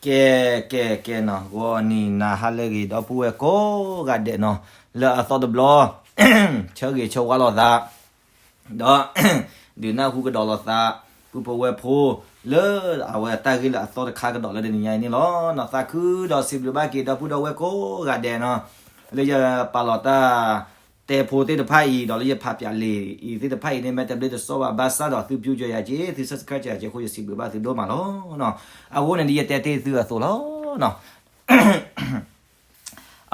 ကဲ ကဲ ကဲနီၤ ဂီၤနံၤနၤဟါလၢအဂ့ၤ ဒီပုၢ်ဝဲၢ်ကိးဂၤဒဲးနီၤ, လၢအသီတဘျီ ဆၢဂ့ၤဆၢဝါလိာ်သး ဒီး ဒုးနၢ်ဟူကဒီးလိာ်သး ပုၢ်ဖိဝဲၢ်ဖိ လၢအဝဲတၢ်ဂ့ၢ်လၢအသီတခါကဒီးလၢတနံၤညါအံၤန့ၣ်လီၤ. သးခုဒီးစံးဘျုးဘၣ်က့ၤ ဒီပုၢ်ဒီဝဲၢ်ကိးဂၤဒဲးနီၤ, လၢယပာ်လီၤတၢ် တဲဖိသ့ၣ်တဖၣ်အံၤ ဒီးလၢယဖးပၠးလံာ်အံၤသ့ၣ်တဖၣ်အံၤန့ၣ် မ့ၢ်တဘျ့တစီဘၣ် ဘၣ်ဆၣ်ဒီးသုပျူၢ်ကၠီၤယၤက့ၤ သု subscribe ကၠီၤယၤက့ၤအဃိ ယစံးဘျုးဘၣ်သုဒိၣ်မးလီၤ. အဃိန့ၣ် ဒ်ယတဲတ့ၢ်သုအသိးလီၤ.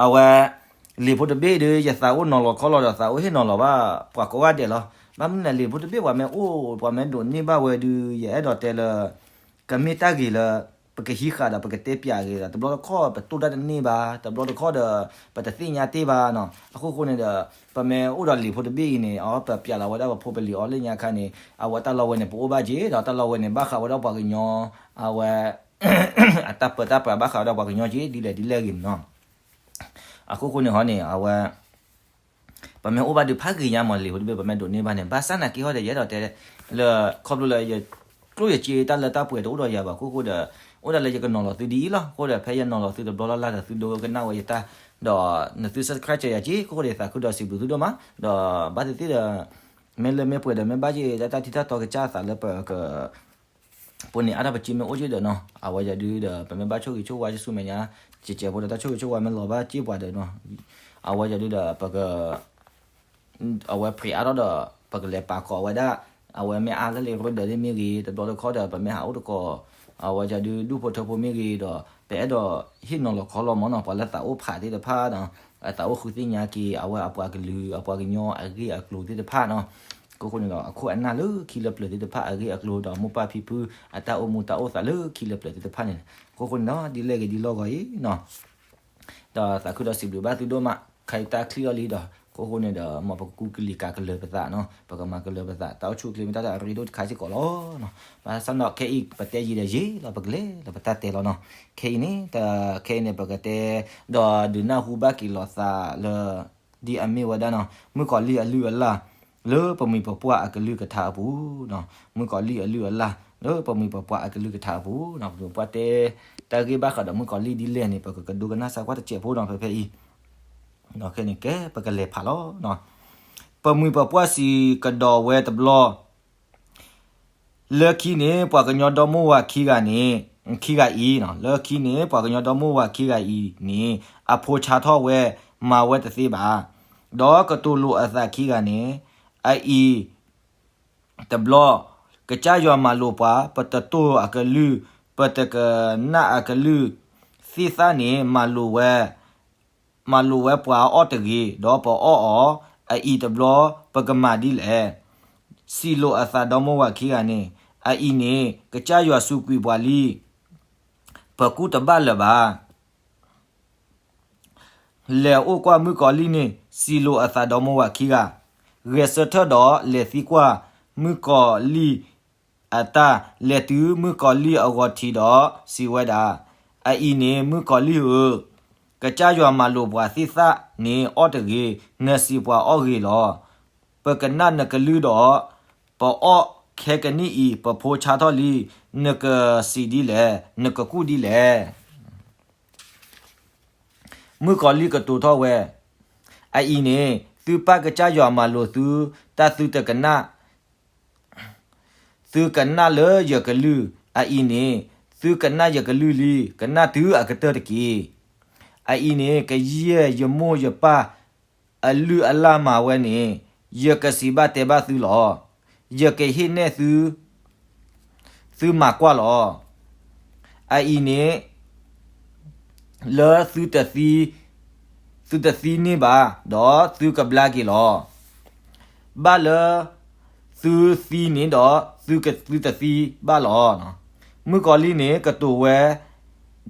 အဝဲ လံာ်ဖိတဘ့ၣ်ဒီး ယသးအိၣ်နီၤလီၤခီလီၤဒီး သးအိၣ်ဟ့ၣ်နီၤလီၤဘၣ် ပှၤကိးဂၤဒဲးလီၤ. ဘၣ်မနုၤလဲၣ် လံာ်ဖိတဘ့ၣ်ပှၤမ့ၢ်အိၣ် ပှၤမ့ၢ်ဒိးန့ၢ်ဘၣ်ဝဲဒီး ယအဲၣ်ဒိးတဲလၢ ကမ့ၢ်တၢ်ဂ့ၤလၢ ပကဟံးဃာ်ဒီး ပကတဲပၠးဂ့ၤဒီး တဘျီတခီၣ်ပတိၢ်တၢ်တန့ၢ်ဘၣ်, တဘျီတခီၣ်ဒီး ပတသ့ၣ်ညါတ့ၢ်ဘၣ်နီၤ. အဃိဃိန့ၣ်ဒီး ပမ့ၢ်အိၣ်ဒီးလံာ်ဖိတဘ့ၣ်အံၤန့ၣ် အဝဲပပၠးလီၤဝဲဒၣ်ပဖိပလံၤအီၤလၢညါခါန့ၣ် အဝဲတၢ်လီၢ်ဝဲန့ၣ် ပအိၣ်ဘၣ်က့ၤဒီး တၢ်လီၢ်ဝဲန့ၣ် ဘၣ်ဃးဝဲဒၣ်ပှၤကညီ အဝဲ အတၢ်ပၢတၢ်ပြးဘၣ်ဃးဝဲဒၣ်ပှၤကညီက့ၤ ဒ်လဲၣ်ဒ်လဲၣ်ဂ့ၤန့ၣ်နီၤ. အဃိဃိန့ၣ်ဟီန့ၣ် အဝဲ ပမ့ၢ်အိၣ်ဘၣ်ဒုးဖးဂ့ၤညါမး လံာ်ဖိတဘ့ၣ် ပမ့ၢ်ဒိးန့ၢ်ဘၣ်န့ၣ် ဘၣ်ဆၣ်နာ်က့ဟီဒီး ယအဲၣ်ဒိးတဲ လၢ ခီဖျိလၢယ ကျိၣ်ယစ့တၢ်လၢတၢ်ပှဲၤတအိၣ်ဒီးယၤဘၣ်အဃိဃိဒီး အိၣ်ဒၣ်လၢယကနီၤလီၤသုဒ်အံၤလီၤ. အဃိဒီး ဖဲယနီၤလီၤသုတဘျီလၢ်လၢ်ဒီး သုဒိကနၣ်ဝဲယတၢ် ဒီးနသု subscribe ကၠီၤယၤက့ၤ အဃိဃိဒီး သးခုဒီးစံးဘျုးသုဒိၣ်မး ဒီးဘၣ်သ့ၣ်သ့ၣ်ဒီး မ့ၢ်လၢမ့ၢ်ပှဲၤဒီး မ့ၢ်ဘၣ်က့ၤတၢ်ထံၣ်တၢ်တီကစၢ်အသးလၢပက ပှၤန့ၣ်အါထီၣ်ပစ့မ့ၢ်အိၣ်က့ၤဒီးနီၤ အဝဲယၤဒုဒီး ပမ့ၢ်ဘၣ်ဆိၣ်ဂ့ၤဆိၣ်ဝါယဆူမဲာ်ညါ ကဲးကဲးဖိဒီးတၢ်ဆိၣ်ဂ့ၤဆိၣ်ဝါမ့ၢ်လီၤဘၣ်စ့ၢ်ပှၤဒီးနီၤ အဝဲယၤဒုဒီး ပက အဝဲ pray အါထီၣ်ဒီး ပကလဲၤပာ်ကီၤဝဲဒၣ် အဝဲမ့ၢ်အါလၢလံာ်ရ့ဒၢးန့ၣ်မ့ၢ်ဂ့ၤ တဘျီတခီဒီး ပမ့ၢ်ဟးအိၣ်တကိး အဝဲယၤဒုဒူၣ်ဖိထၢဖိမ့ၢ်ဂ့ၤဒီး ပအဲၣ်ဒိးဟ့ၣ်နီၤလီၤခီလီၤမးနီၤ ပှၤလၢသးအိၣ်ဖးသ့ၣ်တဖၣ်ဒီး အသးအိၣ်ဃုသ့ၣ်ညါက့ၤ အဝဲအပှၤကလုာ် အပှၤကညီအဂ့ၢ်အကျိၤသ့ၣ်တဖၣ်နီၤ အဃိဃိန့ၣ်ဒီး အခိၣ်အနၢ်လၢခံလၢပျၢၤသ့ၣ်တဖၣ်အဂ့ၢ်အကျိၤဒီး မိၢ်ပၢ်ဖံဖု အတၢ်အိၣ်မူတၢ်အိၣ်သးလၢခံလၢပျၢၤသ့ၣ်တဖၣ်န့ၣ် အဃိဃိန့ၣ်ဒီး ဒ်လဲၣ်ဂ့ၤဒ်လဲၣ်ဂ့ၤအံၤနီၤ ဒီးသးခုဒီးစံးဘျုးဘၣ်သုဒိၣ်မး ခဲအံၤတၢ်ချံၣ်အီၤလံဒီး အဃိဃိန့ၣ်ဒီး မ်ပကကူးကလံၤကးကလၢၤပသးနီၤ ပကမၤကလၢၤပသး တၢ်အိၣ်ဆူၣ်အိၣ်ချ့မ့ၢ်တၢ်တၢ်အရ့ဒိၣ်တခါစ့ၢ်ကီးလီၤ. ဘၣ်ဆၣ်ဒီးခဲအံၤပတဲယံာ်ဒီးယံာ်လီၤ ပကလဲၤလၢပတၢ်တဲလီၤနီၤ ခဲအံၤန့ၣ် ခဲအံၤန့ၣ် ပကတဲ ဒီးဒုးနၢ်ဟူဘၣ်က့ၤလိာ်သးလၢ ဒ်အမ့ၢ်ဝဲဒၣ်နီၤ မုၣ်ကီၤလံၢ်အလုၢ်အလၢ် လၢပမှံၤပပှၢ်အကလုၢ်ကထါအပူၤနီၤ မုၣ်ကီၤလံၢ်အလုၢ်အလၢ် လၢပမှံၤပပှၢ်အကလုၢ်ကထါအပူၤနီၤ ပှၤတဲ တၢ်ဂ့ၢ်ဘၣ်ဃးဒီးမုၣ်ကီၤလံၢ်ဒ်လဲၣ်န့ၣ် ပကကဒိကနၣ်စၢ်ကွၢ်တစဲးဖိနီၤ ဖဲဖဲအံၤ ဒီးခဲန့ၣ်ကဲ ပကလဲၤဖးလီၤနီၤ ပမှံၤပပှၢ်စံးကဒီးဝဲတဘျီ လၢခံန့ၣ် ပှၤကညီဒီမိၢ်ဝၤခံဂၤန့ၣ် ခံဂၤအံၤနီၤ လၢခံန့ၣ် ပှၤကညီဒီမိၢ်ဝၤခံဂၤအံၤန့ၣ် အဖိဆါထီၣ်ဝဲ မၤဝဲတသ့ဘၣ်. ဒီးကတိၤလိာ်အသးခံဂၤန့ၣ် အအံၤတဘျီ ကစၢ်ယွၤမၤလိာ်ပှၤ ပတတိၢ်အကလုၢ် ပတကနၣ်အကလုၢ် သ့ၣ်သၣ်န့ၣ် မၤလိာ်ဝဲ မၤလိာ်ဝဲပှၤအီၣ်တဂ့ၤ, ဒီးပအီၣ်အီၤ, အအံၤတဘျီပကမၤဒ်လဲၣ်. စံးလိာ်အသးဒီမိၢ်ဝၤခံဂၤန့ၣ်, အအံၤန့ၣ် ကစၢ်ယွၤစူးကွံာ်ပှၤလံ, ပကူၣ်တဘၣ်လၢၤဘၣ်. လဲၤအိၣ်ကွၢ်မုၣ်ကီၤလံၢ်န့ၣ်, စံးလိာ်အသးဒီမိၢ်ဝၤခံဂၤ, ဂဲၤဆၢထၢၣ်ဒီးလဲၤသံကွၢ်မုၣ်ကီၤလံၢ်အတၢ်, လဲၤတုၤမုၣ်ကီၤလံၢ်အဂီၤထံးဒီး စံးဝဲဒၣ်, အအံၤန့ၣ်မုၣ်ကီၤလံၢ်ဧၢ, ကစၢ်ယွၤမၤလိာ်ပှၤသ့ၣ်သၣ်န့ၣ်အီၣ်တဂ့ၤ, နစံးပှၤအီၣ်ဂ့ၤလီၤ. ပကနၣ်နကလုၢ်ဒီး ပအီၣ်ခဲကနံၣ်အံၤ ပဖိဆါထီၣ်လံ, နကစံးဒ်လဲၣ်, နကကူၣ်ဒ်လဲၣ်. မုၣ်ကီၤလံၢ်ကတိၤထီၣ်ဝဲ, အအံၤန့ၣ် သုပၢ်ကစၢ်ယွၤမၤလိာ်သုတၢ်သုတကနၣ်, သုကနၣ်လၢယကလုၢ်, အအံၤန့ၣ် သုကနၣ်ယကလုၢ်လံ, ကနၣ်တုၤအကတၢၢ်တက့ၢ်. အအံၤန့ၣ် ကယဲၢ်ယမိၢ်ယပၢ် အလုၢ်အလၢ်မၤဝဲန့ၣ်, ယကစံးဘၣ်တဲဘၣ်သုလီၤ. ယကဟ့ၣ်နဲၣ်သု, သုမၤကွၢ်လီၤ. အအံၤန့ၣ် လၢသုတသံ, သုတသံန့ၢ်ဘၣ်, ဒီးသုကဘျါက့ၤလီၤ. ဘၣ်လၢသုသံန့ၣ်ဒီး သုက, သုတသံဘၣ်လီၤ. မုၣ်ကီၤလံၢ်န့ၣ် ကတိၤဝဲ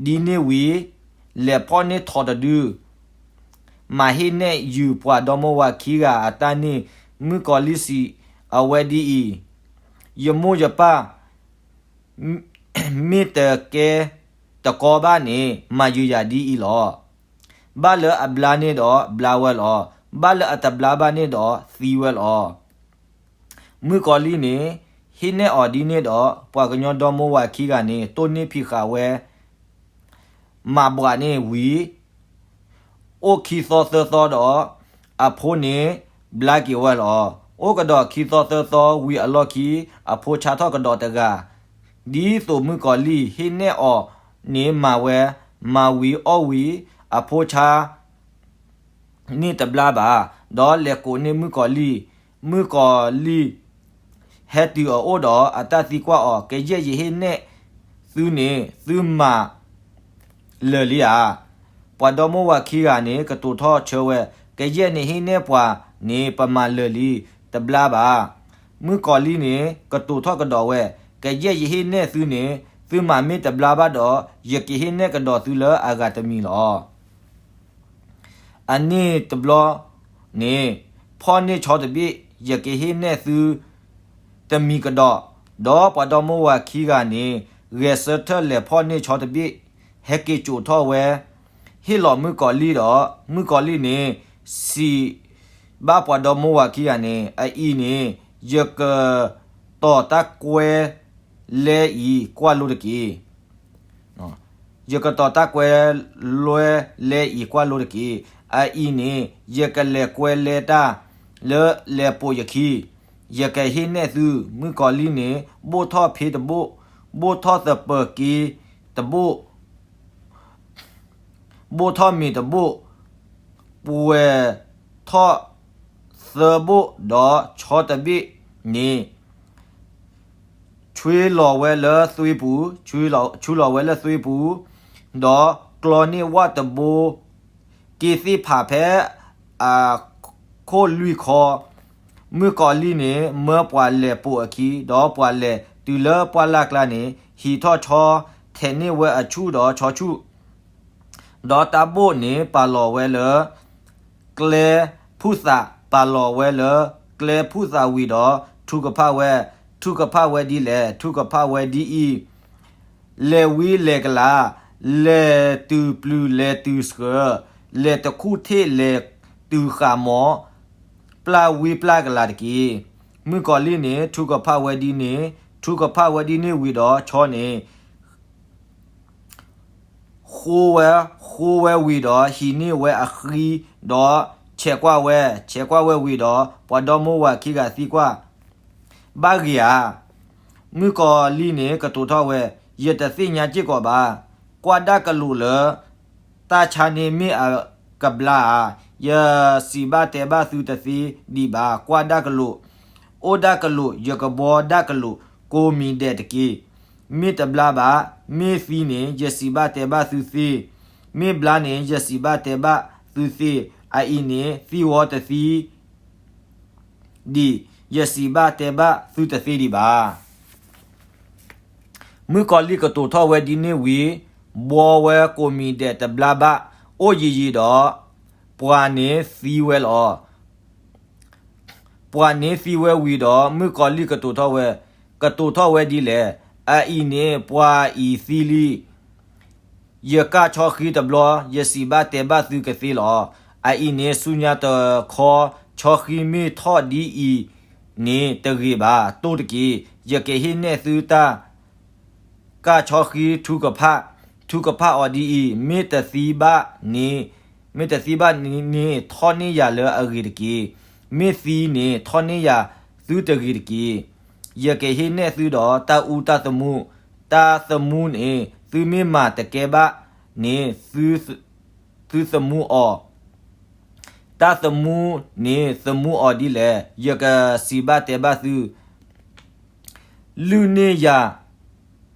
ဒ်န့ၣ်ဝံၤ, လဲၤဖီၣ်န့ၢ်ထိးတဒု, မၤဟ့ၣ်နဲၣ်ယုာ်ပှၤဒီမိၢ်ဝၤခံဂၤအတၢ်န့ၣ်, မုၣ်ကီၤလံၢ်စံးအဝဲဒ်အံၤ, ယမိၢ်ယပၢ် မ့ၢ်တကဲတကီဘၣ်န့ၣ် မၤယုာ်ယၤဒ်အံၤလီၤ. ဘၣ်လၢအဘျါန့ၢ်ဒီး ဘျါဝဲလီၤ. ဘၣ်လၢအတဘျါဘၣ်န့ၣ်ဒီး သံဝဲလီၤ. မုၣ်ကီၤလံၢ်န့ၣ် ဟ့ၣ်နဲၣ်အီၤဒ်န့ၣ်ဒီး ပှၤကညီဒီမိၢ်ဝၤခံဂၤန့ၣ် တိၢ်န့ၢ်ဖံးဃာ်ဝဲ မၤဘှးန့ၢ်ဝံၤ အိၣ်ခံသီသၢသီဒီး အဖိန့ၣ်ဘျါက့ၤဝဲလီၤ. အိၣ်ကဒီးခံသီသၢသီဝံၤအလီၢ်ခံ အဖိဆါထီၣ်ကဒီးတဂၤ, ဒ်သိးမုၣ်ကီၤလံၢ်ဟ့ၣ်နဲၣ်အီၤန့ၣ်မၤဝဲ, မၤဝံၤအီၣ်ဝံၤ အဖိဆါ န့ၣ်တဘျါဘၣ်, ဒီးလဲၤကိးန့ၢ်မုၣ်ကီၤလံၢ်, မုၣ်ကီၤလံၢ် ဟဲတုၤအအိၣ်ဒီးအတၢ်သံကွၢ်အီၤ, ကယဲၢ်ယဟ့ၣ်နဲၣ်သုန့ၣ် သုမၤလၢာ်လံဧါ. ပှၤဒီမိၢ်ဝၤခံဂၤန့ၣ် ကတိၤထီၣ်ဆၢဝဲ, ကယဲၢ်နဟ့ၣ်နဲၣ်ပှၤန့ၣ် ပမၤလၢာ်လံ, တဘျါဘၣ်. မုၣ်ကီၤလံၢ်န့ၣ် ကတိၤထီၣ်ကဒီးဝဲ, ကယဲၢ်ယဟ့ၣ်နဲၣ်သုန့ၣ် သုမၤမ့ၢ်တဘျါဘၣ်ဒီး ယကဟ့ၣ်နဲၣ်ကဒီးသုလၢအဂၤတမံၤလီၤ. အန့ၣ်တဘျီန့ၣ် ဖီၣ်န့ၢ်ဆီတဘ့ၣ်, ယကဟ့ၣ်နဲၣ်သုတမံၤကဒီး. ဒီးပှၤဒီမိၢ်ဝၤခံဂၤန့ၣ် ဂဲၤဆၢထၢၣ်လဲၤဖီၣ်န့ၢ်ဆီတဘ့ၣ်, ဟဲက့ၤစိာ်ထီၣ်ဝဲ, ဟ့ၣ်လီၤမုၣ်ကီၤလံၢ်ဒီး မုၣ်ကီၤလံၢ်န့ၣ် စံးဘၣ်ပှၤဒီမိၢ်ဝၤခံဂၤန့ၣ်, အအံၤန့ၣ် ယကတီၤတၢ်ကွဲလဲအံၤကွၢ်လိတက့ၢ်. ယကတီၤတၢ်ကွဲလဲအံၤကွၢ်လိတက့ၢ်. အအံၤန့ၣ် ယကလဲၤကွဲလဲတၢ်လၢလဲၤပိာ်ယခံ, ယကဟ့ၣ်နဲၣ်သု. မုၣ်ကီၤလံၢ်န့ၣ် ဘိၣ်ထီၣ်ဖ့တဘိၣ်, ဘိၣ်ထီၣ်သပၢၤက့တဘိၣ်, ဘိၣ်ထီၣ်မ့ၤတဘိၣ်, ပှဲၤထီၣ်သၢဘိၣ်, ဒီးဆီတဘ့ၣ်န့ၣ် ဆွံလီၤဝဲလၢသွ့ပူၤ, ဆွံလီၤဝဲလၢသွ့ပူၤ, ဒီးကျီန့ၢ်ဝၣ်တဘိ က့သ့ၣ်ဖးဖဲအခိၣ်လွံၢ်ခီ. မုၣ်ကီၤလံၢ်န့ၣ် မၢပှၤလဲၤပိာ်အခံ, ဒီးပှၤလဲၤတုၤလၢပှၢ်လၢ်ကျါန့ၣ် ဟံးထီၣ်ဆီ, ထဲးန့ၢ်ဝဲအဆူၣ်ဒီးဆီဆူၣ်, ဒီးတၢ်ဘိၣ်န့ၣ် ပာ်လီၤဝဲလၢကျဲဖုၣ်သး, ပာ်လီၤဝဲလၢကျဲဖုၣ်သးဝံၤဒီး ထုကဖၣ်ဝဲ, ထုကဖၣ်ဝဲဒ်လဲၣ်, ထုကဖၣ်ဝဲဒ်အံၤ, လဲၤဝံၤလဲၤကလၤ, လဲၤတုၤပျုၤလဲၤတုၤဆှၢ, လဲၤတခူၣ်ထံးလဲၤတုၤဃာ်, မ်ပျၢ်ဝံၤပျၢ်ကလၤတက့ၢ်. မုၣ်ကီၤလံၢ်န့ၣ် ထုကဖၣ်ဝဲဒ်န့ၣ်, ထုကဖၣ်ဝဲဒ်န့ၣ်ဝံၤဒီး ဆီန့ၣ် ဃိဝဲ, ဃိဝဲဝံၤဒီး ဟံးန့ၢ်ဝဲအဃံ, ဒီးဆဲးကွၢ်ဝဲ, ဆဲးကွၢ်ဝဲဝံၤဒီး ပှၤဒီမိၢ်ဝၤခံဂၤသံကွၢ်, ဘၣ်ဂ့ၤဧါ. မုၣ်ကီၤလံၢ်န့ၣ် ကတိၤထီၣ်ဝဲ, ယတသ့ၣ်ညါစ့ၢ်ကီးဘၣ်. ကွၢ်ဒၣ်ကလိာ်လၢ တၢ်ဆါန့ၣ်မ့ၢ်အကဘျါဧါ. ယစံးဘၣ်တဲဘၣ်သုတသ့ဒံးဘၣ်. ကွၢ်ဒၣ်ကလိာ်, အိၣ်ဒၣ်ကလိာ်, ယကဘှီဒၣ်ကလိာ်, ကိးမံၤဒဲးတက့ၢ်. မ့ၢ်တဘျါဘၣ်, မ့ၢ်သံန့ၣ် ယစံးဘၣ်တဲဘၣ်သုသ့, မ့ၢ်ဘျါန့ၣ် ယစံးဘၣ်တဲဘၣ်သုသ့, အအံၤန့ၣ် သံဝဲတသ့ဒံး, ယစံးဘၣ်တဲဘၣ်သုတသ့ဒံးဘၣ်. မုၣ်ကီၤလံၢ်ကတိၤထီၣ်ဝဲဒ်န့ၣ်ဝံၤ, ဘှီဝဲကိးမံၤဒဲးတဘျါဘၣ်, အိၣ်ယံာ်ယံာ်ဒီး ပှၤန့ၣ်သံဝဲလီၤ. ပှၤန့ၣ်သံဝဲဝံၤဒီး မုၣ်ကီၤလံၢ်ကတိၤထီၣ်ဝဲ, ကတိၤထီၣ်ဝဲဒ်လဲၣ်. အအံၤန့ၣ် ပှၤအံၤသံလံ. ယကၢ်ဆီဃံတဘျီ, ယစံးဘၣ်တဲဘၣ်သုကသ့လီၤ. အအံၤန့ၣ် ဆူညါတခီ ဆီဃံမ့ၢ်ထီၣ်ဒ်အံၤန့ၣ်တဂ့ၤဘၣ်, တိၢ်တက့ၢ်. ယကဟ့ၣ်နဲၣ်သုတၢ် ကၢ်ဆီဃံထုကဖၣ်, ထုကဖၣ်အီၤဒ်အံၤ, မ့ၢ်တသံဘၣ်န့ၣ်, မ့ၢ်တသံဘၣ်န့ၣ် ထီၣ်န့ၢ်ယၤလၢအဂ့ၤတက့ၢ်. မ့ၢ်သံန့ၣ် ထီၣ်န့ၢ်ယၤသုတဂ့ၤတက့ၢ်. ယကဟ့ၣ်နဲၣ်သုဒီးတၢ်အူတၢ်သမူ, တၢ်သမူန့ၣ် သုမ့ၢ်မၤတကဲဘၣ်န့ၣ် သုသမူအီၤ, တၢ်သမူန့ၣ် သမူအီၤဒ်လဲၣ်. ယကစံးဘၣ်တဲဘၣ်သု, လုၢ်န့ၢ်ယၤ,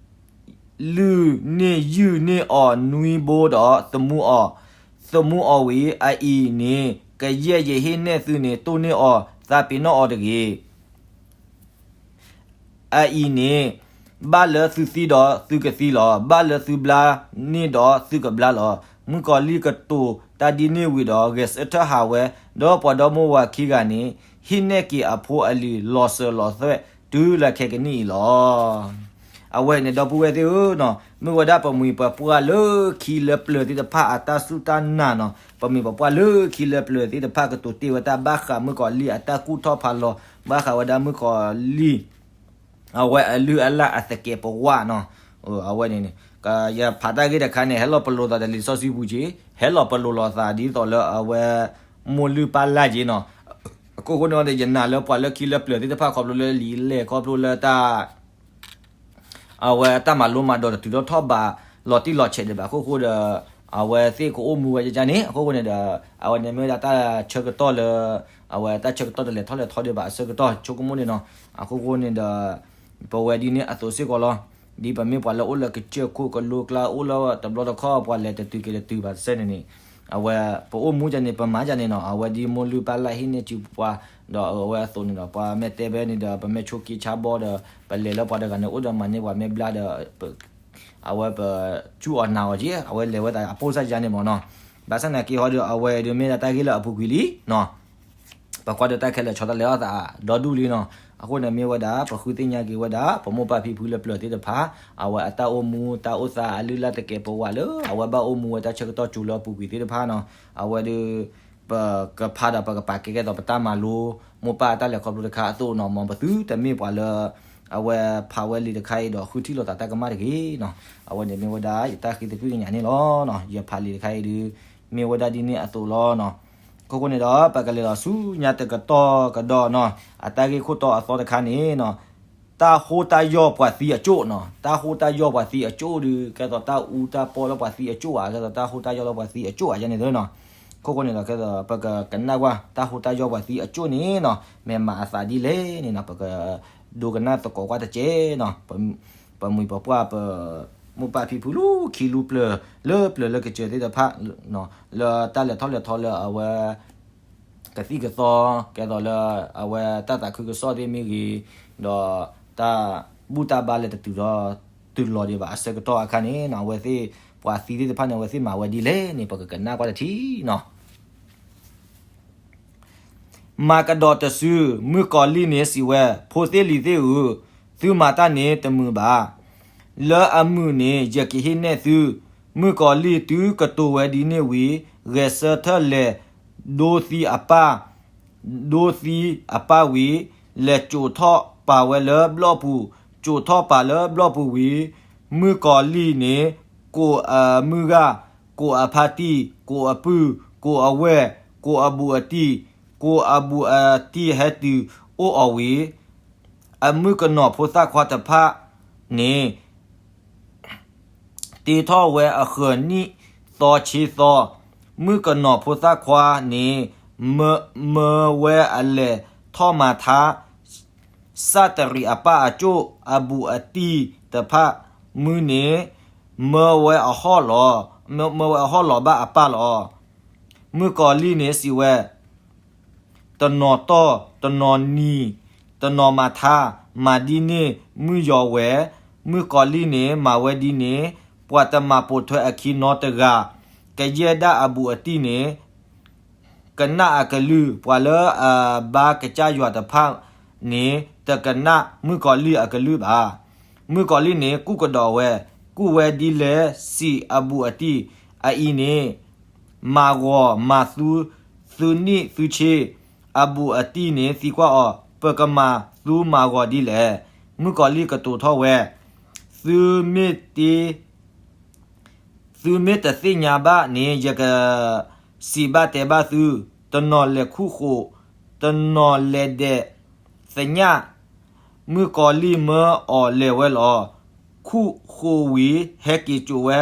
လုၢ်န့ၢ်ယုၢ်န့ၢ်အီၤနွံဘိဒီး သမူအီၤ, သမူအီၤဝံၤ အအံၤန့ၣ် ကယဲၢ်ယဟ့ၣ်နဲၣ်သုန့ၣ် တိၢ်န့ၢ်အီၤ, သးပ့ၤနီၣ်အီၤတဂ့ၤ. အအံၤန့ၣ် ဘၣ်လၢသုသံဒီးသုကသံလီၤ. ဘၣ်လၢသုဘျါန့ၢ်ဒီးသုကဘျါလီၤ. မုၣ်ကီၤလံၢ်ကတိၤတၢ်ဒ်န့ၣ်ဝံၤဒီး ဂဲၤဆၢထၢၣ်ဟးဝဲ, ဒီးပှၤဒီမိၢ်ဝၤခံဂၤန့ၣ် ဟ့ၣ်နဲၣ်က့ၤအဖိအလံၤ လီၤစၢၤလီၤသွဲၣ် တုၤလၢခဲကနံၣ်အံၤလီၤ. အဝဲန့ၣ် ဒီပုၢ်ဝဲၢ်သ့ၣ်ဧၢ, မ့ၢ်ဝဲဒၣ်ပမှံၤပပှၢ်လၢခံလၢပျၢၤသ့ၣ်တဖၣ်အတၢ်စူၢ်တၢ်နာ်နီၤ. ပမှံၤပပှၢ်လၢခံလၢပျၢၤသ့ၣ်တဖၣ် ကတိၤတ့ၢ်ဝဲတၢ်ဘၣ်ဃးမုၣ်ကီၤလံၢ်အတၢ်ကူၣ်ထီၣ်ဖးလီၤ, ဘၣ်ဃးဝဲဒၣ်မုၣ်ကီၤလံၢ် အဝဲအလုၢ်အလၢ်အသကဲးပဝးနီၤ. အဝဲန့ၣ်န့ၣ် ယဖးတၢ်ဂ့ၢ်တခါန့ၣ် ဟဲလီၤပလိာ်သးတလံာ်စီဆှံပူၤက့ၤ, ဟဲလီၤပလိာ်လိာ်သးဒ်သိးလၢအဝဲ မိၢ်လုၢ်ပၢ်လၢ်က့ၤနီၤ. အခိၣ်ဃိန့ၣ်ဒီး ယနာ်လၢပှၤလၢခံလၢပျၢၤသ့ၣ်တဖၣ်ခီဖျိလၢလံာ်လဲၢ် ခီဖျိလၢတၢ် အဝဲတၢ်မၤလိမၤဒိးတတုၤထီၣ်ထီၣ်ဘး လီၤတံၢ်လီၤဆဲးဒံးဘၣ်အခိၣ်ဃိဒီး အဝဲသ့ၣ်ကအိၣ်မူဝဲယန့ၣ် အခိၣ်ဃိန့ၣ်ဒီး အဝဲန့ၣ်မ့ၢ်ဝဲဒၣ်တၢ်ဆၢကတီၢ်လၢ အဝဲတၢ်ဆၢကတီၢ်တလဲၤထီၣ်လဲၤထီဒံးဘၣ်အဆၢကတီၢ်ဆိကမိၣ်န့ၣ်နီၤ. အခိၣ်ဃိန့ၣ်ဒီး ပဝဲဒ်န့ၣ်အသိးစ့ၢ်ကီးလီၤ. ဒ်ပမ့ၢ်ပှၤလၢအိၣ်လၢကစၢၢ်ခိၣ်ကလိကျါ အိၣ်လၢတဘျီတခီၣ် ပှၤလဲၤတတုၤက့ၤတတုၤဘၣ်တစဲးန့ၣ်န့ၣ် အဝဲပအိၣ်မူယန့ၣ် ပမၤယန့ၣ်နီၤ အဝဲဒ်မိၢ်လုၢ်ပၢ်လၢ်ဟံးန့ၢ်စုပှၤ ဒီးအဝဲအသိးန့ၣ်ဒီး ပှၤမ့ၢ်တဲဘဲန့ၣ်ဒီး ပမ့ၢ်ဆိးက့ဆါဘီဒီး ပလဲၤလၢပှၤတဂၤန့ၣ်အိၣ်ဒီးမၤန့ၢ်ပှၤမ့ၢ်ဘျါဒီး အဝဲပ စူၢ်အီၤနာ်အီၤက့ အဝဲလဲၤဝဲသးအပိၢ်စၢ်ယါန့ၣ်မ့ၢ်နီၤ. ဘၣ်ဆၣ်သနာ်က့ဟီဒီး အဝဲဒုးမ့ၢ်ဒၣ်တၢ်ဂ့ၢ်လၢအပူၤကွံာ်လံနီၤ. ပကွၢ်ဒီးတၢ်ခဲလၢာ်ဆီတလဲအီၤသးဒီဒူၣ်လံနီၤ. အဃိန့ၣ်မ့ၢ်ဝဲဒၣ် ပဃုသ့ၣ်ညါက့ၤဝဲဒၣ် ပမိၢ်ပၢ်ဖံဖုလၢပျၢၤသ့ၣ်တဖၣ် အဝဲအတၢ်အိၣ်မူတၢ်အိၣ်သးအလုၢ်အလၢ်သကဲးပဝးလၢ အဝဲဘၣ်အိၣ်မူဝဲတၢ်ဆၢကတီၢ်စူၤလၢအပူၤကွံာ်သ့ၣ်တဖၣ်နီၤ. အဝဲဒုး ပကဖးဒီးပကပာ်ကဲကဲသိးပတၢ်မၤလိ မိၢ်ပၢ်တၢ်လဲၤခီဖျိတခါအသိးနီၤ မ်ပသုတမ့ၢ်ပှၤလၢ အဝဲဖးဝဲလံာ်တခါအံၤဒီး ဃုထံၣ်လိာ်သးတၢ်ကမၣ်တဂ့ၤနီၤ. အဝဲန့ၣ်မ့ၢ်ဝဲဒၣ် ယတၢ်ဃ့သကွံၢ်ကညးန့ၣ်လီၤ. ယဖးလံာ်တခါအံၤဒုး မ့ၢ်ဝဲဒၣ်ဒ်န့ၣ်အသိးလီၤနီၤ. အခိၣ်ဃိန့ၣ်ဒီး ပကလဲၤလီၤဆူညါတကတီၢ်ကဒီးနီၤ အတၢ်ဂ့ၢ်ခိၣ်တီအသီတခါန့ၣ်နီၤ တၢ်ဟိတၢ်ယီၢ်ပှၤသံအကၠိၣ်နီၤ. တၢ်ဟိတၢ်ယီၢ်ပှၤသံအကၠိၣ်ဒုး ကဲသိးတၢ်အူတၢ်ပီလၢပှၤသံအကၠိၣ်ဧါ, ကဲသိးတၢ်ဟိတၢ်ယီၢ်လၢပှၤသံအကၠိၣ်ဧါ ယန့ၣ်သ့နီၤ. အခိၣ်ဃိန့ၣ်ဒီး ကဲသိးပကကနၣ်ကွၢ် တၢ်ဟိတၢ်ယီၢ်ပှၤသံအကၠိၣ်န့ၣ်နီၤ မ့ၢ်မၤအသးဒ်လဲၣ်န့ၣ်နီၤ ပကဒိကနၣ်သကိးကွၢ်တက့ၢ်နီၤ. ပမှံၤပပှၢ်ပ မိၢ်ပၢ်ဖံဖုလူၤခံလူၤပျၢၤ လၢပျၢၤလၢကစၢၢ်သ့ၣ်တဖၣ် လၢတၢ်လဲၤထီၣ်လဲၤထီလၢအဝဲ ကသံၣ်ကသီ ကဲသိးလၢ အဝဲတၢ်သးခုကစီၣ်သ့ၣ်မ့ၢ်ဂ့ၤ, ဒီးတၢ်ဘူၣ်တၢ်ဘါလၢတတုၤဒီး တုၤလီၤဒံးဘၣ်အဆၢကတီၢ်အခါန့ၣ်နီၤ အဝဲသ့ၣ် ပှၤသံသ့ၣ်တဖၣ်န့ၣ် အဝဲသ့ၣ်မၤဝဲဒ်လဲၣ်န့ၣ် ပကကနၣ်ကွၢ်တထံၣ်နီၤ. မၤကဒီးတစု, မုၣ်ကီၤလံၢ်န့ၣ်စံးဝဲ, ဖိသ့ၣ်လံၤသ့ၣ်ဧၢ, သုမၤတၢ်န့ၣ်တမုာ်ဘၣ်. လၢအမုာ်န့ၣ် ယကဟ့ၣ်နဲၣ်သု. မုၣ်ကီၤလံၢ်တုၤကတိၤဝဲဒ်န့ၣ်ဝံၤ, ဂဲၤဆၢထၢၣ်လဲၤဒိသံအပၢ်, ဒိသံအပၢ်ဝံၤ, လဲၤစိာ်ထီၣ်ပာ်ဝဲလၢဘျီၣ်ပူၤ, စိာ်ထီၣ်ပာ်လၢဘျီၣ်ပူၤဝံၤ, မုၣ်ကီၤလံၢ်န့ၣ် ကိးအမုၢ်ဂၢ်, ကိးအဖါတံၢ်, ကိးအပုၢ်, ကိးအဝဲၢ်, ကိးအဘူးအတံၢ်, ကိးအဘူးအတံၢ်ဟဲတုၤအိၣ်အီၤဝံၤ, အမုၣ်ကနီၤဖိသၣ်ခွါတဖၣ်န့ၣ် တ့ထီၣ်ဝဲအဃၢၤနံၣ်သီဆံသီ, မုၣ်ကနီၤဖိသၣ်ခွါန့ၣ် မၢဝဲအလဲၤထီၣ်မၤထါ, စၣ်တရံးအပၢ်အကၠိၣ်အဘူးအတံၢ်တဖၣ်, မုၢ်န့ၣ် မၢဝဲအဟီၣ်လီၤ, မၢဝဲအဟီၣ်လီၤဘၣ်အပၢ်လီၤ. မုၣ်ကီၤလံၢ်န့ၣ်စံးဝဲ တနီၤတီၢ်, တနီၤနံၤ, တနီၤမၤထါ, မၤဒ်န့ၣ်မုၢ်ယီၤဝဲ, မုၣ်ကီၤလံၢ်န့ၣ် မၤဝဲဒ်န့ၣ်, ပှၤတမၤပိာ်ထွဲအခံနီတဂၤ, ကယဲၢ်ဒၣ်အဘူးအတံၢ်န့ၣ် ကနၣ်အကလုၢ်, ပှၤလၢအဘါကစၢ်ယွၤတဖၣ်န့ၣ် တကနၣ်မုၣ်ကီၤလံၢ်အကလုၢ်ဘၣ်. မုၣ်ကီၤလံၢ်န့ၣ် ကူၣ်ကဒီးဝဲ, ကူၣ်ဝဲဒ်လဲၣ်စံးအဘူးအတံၢ်, အအံၤန့ၣ် မၤဂီၤမၤသူ, သုနံၣ်သုဆ့, အဘူးအတံၢ်န့ၣ် သံကွၢ်အီၤ, ပကမၤသူမၤဂီၤဒ်လဲၣ်. မုၣ်ကီၤလံၢ်ကတိၤထီၣ်ဝဲ, သုမ့ၢ်တ သုမ့ၢ်တသ့ၣ်ညါဘၣ်န့ၣ် ယကစံးဘၣ်တဲဘၣ်သု, တနီၤလဲၤခူၣ်ဃိး, တနီၤလဲၤဒဲးသညၣ်, မုၣ်ကီၤလံၢ်မၢအီၤလဲၤဝဲလီၤ. ခူၣ်ဃိးဝံၤ ဟဲက့ၤစိာ်ဝဲ,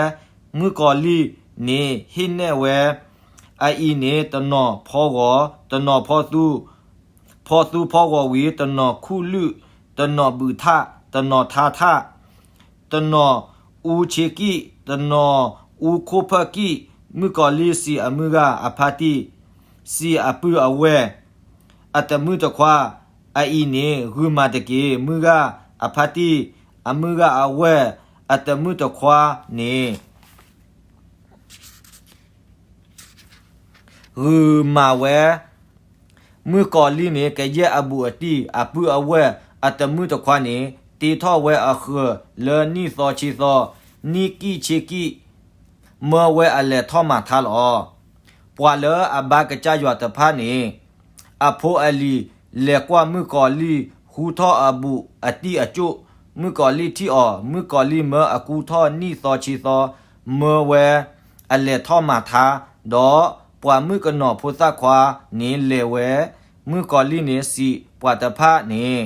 မုၣ်ကီၤလံၢ်န့ၣ်ဟ့ၣ်နဲၣ်ဝဲ, အအံၤန့ၣ် တနီၤဖီဂီၤ, တနီၤဖီသူ, ဖီသူဖီဂီၤဝံၤ တနီၤခူၣ်လုၢ်, တနီၤဘုးထၣ်, တနီၤထါထၣ်, တနီၤအူဆ့ကံၣ်, တနီၤအူခိၣ်ဖၢၣ်ကံၣ်, မုၣ်ကီၤလံၢ်စံးအမုၢ်ဂၢ်အဖါတံၢ်, စံးအပုၢ်အဝဲၢ်, အတမုၣ်တခွါ, အအံၤန့ၣ် ဂုာ်မၤတက့ၢ်. မုၢ်ဂၢ်အဖါတံၢ်, အမုၢ်ဂၢ်အဝဲၢ်, အတမုၣ်တခွါန့ၣ် ဂုာ်မၤဝဲ, မုၣ်ကီၤလံၢ်န့ၣ် ကယဲၢ်အဘူးအတံၢ်, အပုၢ်အဝဲၢ်, အတမုၣ်တခွါန့ၣ် တ့ထီၣ်ဝဲအဃၢၤလၢနံၣ်သီဆံသီ, နံၣ်ကံၣ်ဆ့ကံၣ်, မၢဝဲအလဲၤထီၣ်မၤထါလီၤ. ပှၤလၢအဘါကစၢ်ယွၤတဖၣ်န့ၣ် အဖိအလံၤလဲၤကွၢ်မုၣ်ကီၤလံၢ် ဟူထီၣ်အဘူးအတံၢ်အကၠိၣ်, မုၣ်ကီၤလံၢ်ထံၣ်အီၤ, မုၣ်ကီၤလံၢ်မၢအကူထီၣ်နံၣ်သီဆံသီ, မၢဝဲအလဲၤထီၣ်မၤထါ, ဒီးပှၤမုၣ်ကနီၤဖိသၣ်ခွါန့ၣ်လဲၤဝဲ, မုၣ်ကီၤလံၢ်န့ၣ်စံးပှၤတဖၣ်န့ၣ်,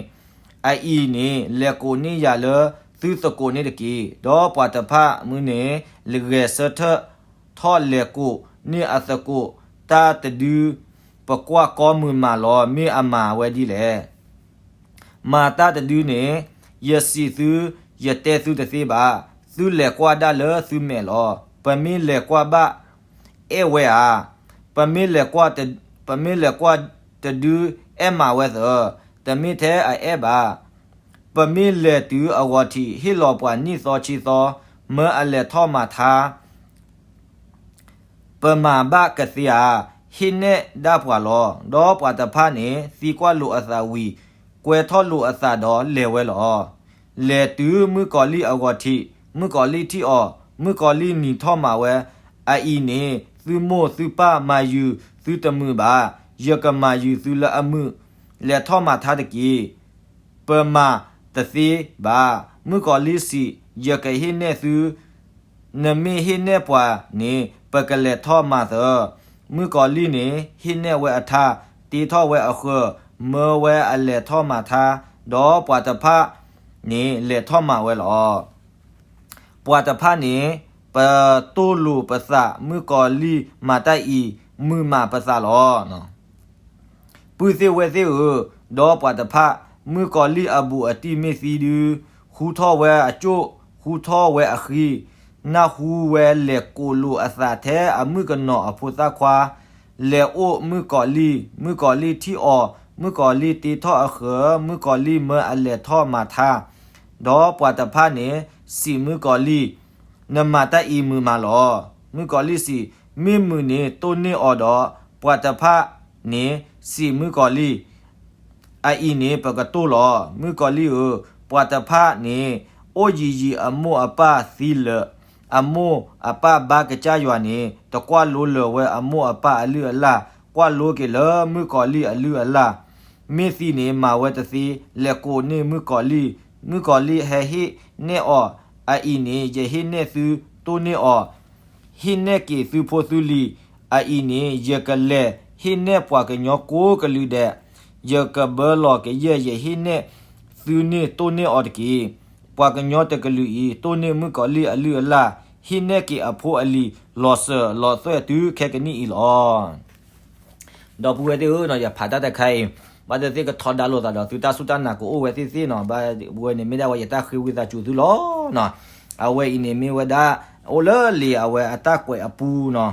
အအံၤန့ၣ် လဲၤကိးန့ၢ်ယၤလၢသုသကိးန့ၣ်တက့ၢ်. ဒီးပှၤတဖၣ်မုၢ်န့ၣ် ဂဲၤဆၢထၢၣ်ထီၣ်လဲၤကိးန့ၢ်အသကိး, တၢ်တဒု ပကွၢ်ကီမုာ်မးလီၤ, မ့ၢ်အမၤဝဲဒ်လဲၣ်. မၤတၢ်တဒုန့ၣ် ယစံးသု, ယတဲသုတသ့ဘၣ်. သုလဲၤကွၢ်ဒၣ်လၢသုမဲာ်လီၤ. ပမ့ၢ်လဲၤကွၢ်ဘၣ် အဲၣ်ဝဲဧါ. ပမ့ၢ်လဲၤကွၢ်တ, ပမ့ၢ်လဲၤကွၢ်တဒု အဲၣ်မးဝဲသၢ, တမ့ၢ်ထဲအအဲၣ်ဘၣ်. ပမ့ၢ်လဲၤတုၤအဂီၤထံး ဟ့ၣ်လီၤပှၤနံၣ်သီဆံသီ, မၢအလဲၤထီၣ်မၤထါ ပမၤဘၣ်ကသ့ဧါ, ဟ့ၣ်နဲၣ်ဒၣ်ပှၤလီၤ. ဒီးပှၤတဖၣ်န့ၣ် သံကွၢ်လိာ်အသးဝံၤ, ကွဲထီၣ်လိာ်အသးဒီးလဲၤဝဲလီၤ. လဲၤတုၤမုၣ်ကီၤလံၢ်အဂီၤထံး, မုၣ်ကီၤလံၢ်ထံၣ်အီၤ, မုၣ်ကီၤလံၢ်နံၤထီၣ်မၤဝဲ, အအံၤန့ၣ် သုမိၢ်သုပၢ်မၤယုၤသုတမုာ်ဘၣ်, ယကမၤယုၤသုလၢအမုာ်, လဲၤထီၣ်မၤထါတက့ၢ်. ပမၤတသ့ဘၣ်. မုၣ်ကီၤလံၢ်စံး, ယကဟ့ၣ်နဲၣ်သု, နမ့ၢ်ဟ့ၣ်နဲၣ်ပှၤန့ၣ် ပကလဲၤထီၣ်မၤသၢ. မုၣ်ကီၤလံၢ်န့ၣ် ဟ့ၣ်နဲၣ်ဝဲအထါ, တ့ထီၣ်ဝဲအဃၢၤ, မၢဝဲအလဲၤထီၣ်မၤထါ, ဒီးပှၤတဖၣ်န့ၣ်လဲၤထီၣ်မၤဝဲလီၤ. ပှၤတဖၣ်န့ၣ် ပတိၢ်လိာ်ပသး, မုၣ်ကီၤလံၢ်မၤတၢ်အံၤ မုာ်မးပသးလီၤ. ပုၢ်သ့ၣ်ဝဲၢ်သ့ၣ်ဧၢ, ဒီးပှၤတဖၣ်, မုၣ်ကီၤလံၢ်အဘူးအတံၢ်မ့ၢ်သံဒု, ဃူထီၣ်ဝဲအကၠိၣ်, ဃူထီၣ်ဝဲအဃံ, နၢ်ဟူဝဲလဲၤကိးလိာ်အသးထဲအမုၣ်ကနီၤအဖိသၣ်ခွါ, လဲၤအိၣ်မုၣ်ကီၤလံၢ်, မုၣ်ကီၤလံၢ်ထံၣ်အီၤ, မုၣ်ကီၤလံၢ်တ့ထီၣ်အဃၢၤ, မုၣ်ကီၤလံၢ်မၢအလဲၤထီၣ်မၤထါ, ဒီးပှၤတဖၣ်န့ၣ် စံးမုၣ်ကီၤလံၢ်, နမၤတၢ်အံၤမုာ်မးလီၤ. မုၣ်ကီၤလံၢ်စံး, မ့ၢ်မုာ်န့ၣ်တိၢ်န့ၢ်အီၤဒီး, ပှၤတဖၣ်န့ၣ် စံးမုၣ်ကီၤလံၢ်, အအံၤန့ၣ်ပကတိၢ်လီၤ. မုၣ်ကီၤလံၢ်ဧၢ, ပှၤတဖၣ်န့ၣ် အိၣ်ယံာ်ယံာ်အမိၢ်အပၢ်သံလၢာ်, အမိၢ်အပၢ်ဘါကစၢ်ယွၤန့ၣ် တကွၢ်လိလၢာ်ဝဲအမိၢ်အပၢ်အလုၢ်အလၢ်, ကွၢ်လိက့ၤလၢမုၣ်ကီၤလံၢ်အလုၢ်အလၢ်, မ့ၢ်သံန့ၣ်မၤဝဲတသ့, လဲၤကိးန့ၢ်မုၣ်ကီၤလံၢ်, မုၣ်ကီၤလံၢ်ဟဲဟ့ၣ်နဲၣ်အီၤ, အအံၤန့ၣ် ယဟ့ၣ်နဲၣ်သုတိၢ်န့ၢ်အီၤ, ဟ့ၣ်နဲၣ်က့ၤသုဖိသုလံၤ, အအံၤန့ၣ် ယကလဲၤဟ့ၣ်နဲၣ်ပှၤကညီကိးကလုာ်ဒဲး, ယကဘၢလီၤကယဲၢ် ယဟ့ၣ်နဲၣ်သုန့ၣ်တိၢ်န့ၢ်အီၤတက့ၢ်. ပှၤကညီတကလုာ်အံၤ တိၢ်န့ၢ်မုၣ်ကီၤလံၢ်အလုၢ်အလၢ်, ဟ့ၣ်နဲၣ်က့ၤအဖိအလံၤ လီၤစၢၤလီၤသွဲၣ်တုၤခဲကနံၣ်အံၤလီၤ. ဒီပုၢ်ဝဲၢ်သ့ၣ်ဧၢ, ယဖးတၢ်တခါအံၤ, ဘၣ်သ့ၣ်သ့ၣ်ကထီဒါလိာ်သးဒီးသုတၢ်စူၢ်တၢ်နာ်ကအိၣ်ဝဲသ့ၣ်သ့ၣ်နီၤ, ဘၣ်ဝဲန့ၣ်မ့ၢ်ဒၣ်ဝဲယတၢ်ဃ့ဝံသးစူၤသုလီၤ. အဝဲအံၤန့ၣ်မ့ၢ်ဝဲဒၣ် အိၣ်လၢလံာ်အဝဲအတၢ်ကွဲးအပူၤနီၤ,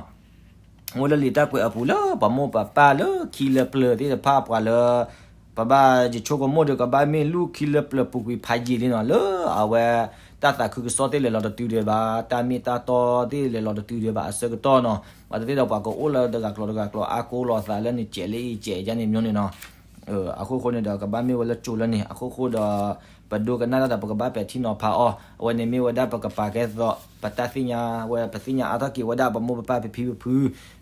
အိၣ်လၢလံာ်တၢ်ကွဲးအပူၤလၢပမိၢ်ပပၢ်လၢခံလၢပျၢၤသ့ၣ်တဖၣ်ပှၤလၢ ပဘၣ်ယဆိကမိၣ်ဒီးကဘၣ်မ့ၢ်လူၢ်ခံလၢပျၢၤပူၤကွံာ်ဖးယံာ်လံနီၤ, လၢအဝဲတၢ်သးခုကစီၣ်သ့ၣ်လဲၤလီၤတတုၤဒံးဘၣ်, တၢ်မ့ၢ်တၢ်တီသ့ၣ်လဲၤလီၤတတုၤဒံးဘၣ်အဆၢကတီၢ်နီၤ, ဘၣ်သ့ၣ်သ့ၣ်ဒီးပှၤကအိၣ်လၢတဂၤကျိၤတဂၤကျိၤ အါကိလီၤသးလၢန့ၣ် ကဲးလၢအံၤကဲးယါန့ၣ်မၠိန့ၣ်နီၤ. အဃိဃိန့ၣ်ဒီး ကဘၣ်မ့ၢ်ဝဲလၢကၠိလၢန့ၣ်, အဃိဃိဒီး ပဒိကနၣ်တၢ်ဒီးပကဘၣ်ပဲာ်ထံနီၤဖးအီၤ, အဝဲန့ၣ်မ့ၢ်ဝဲဒၣ်ပကပာ်ကဲသိး ပတၢ်သ့ၣ်ညါဝဲ ပသ့ၣ်ညါအါထီၣ်က့ၤဝဲဒၣ်ပမိၢ်ပပၢ်ဖံဖံဖုဖု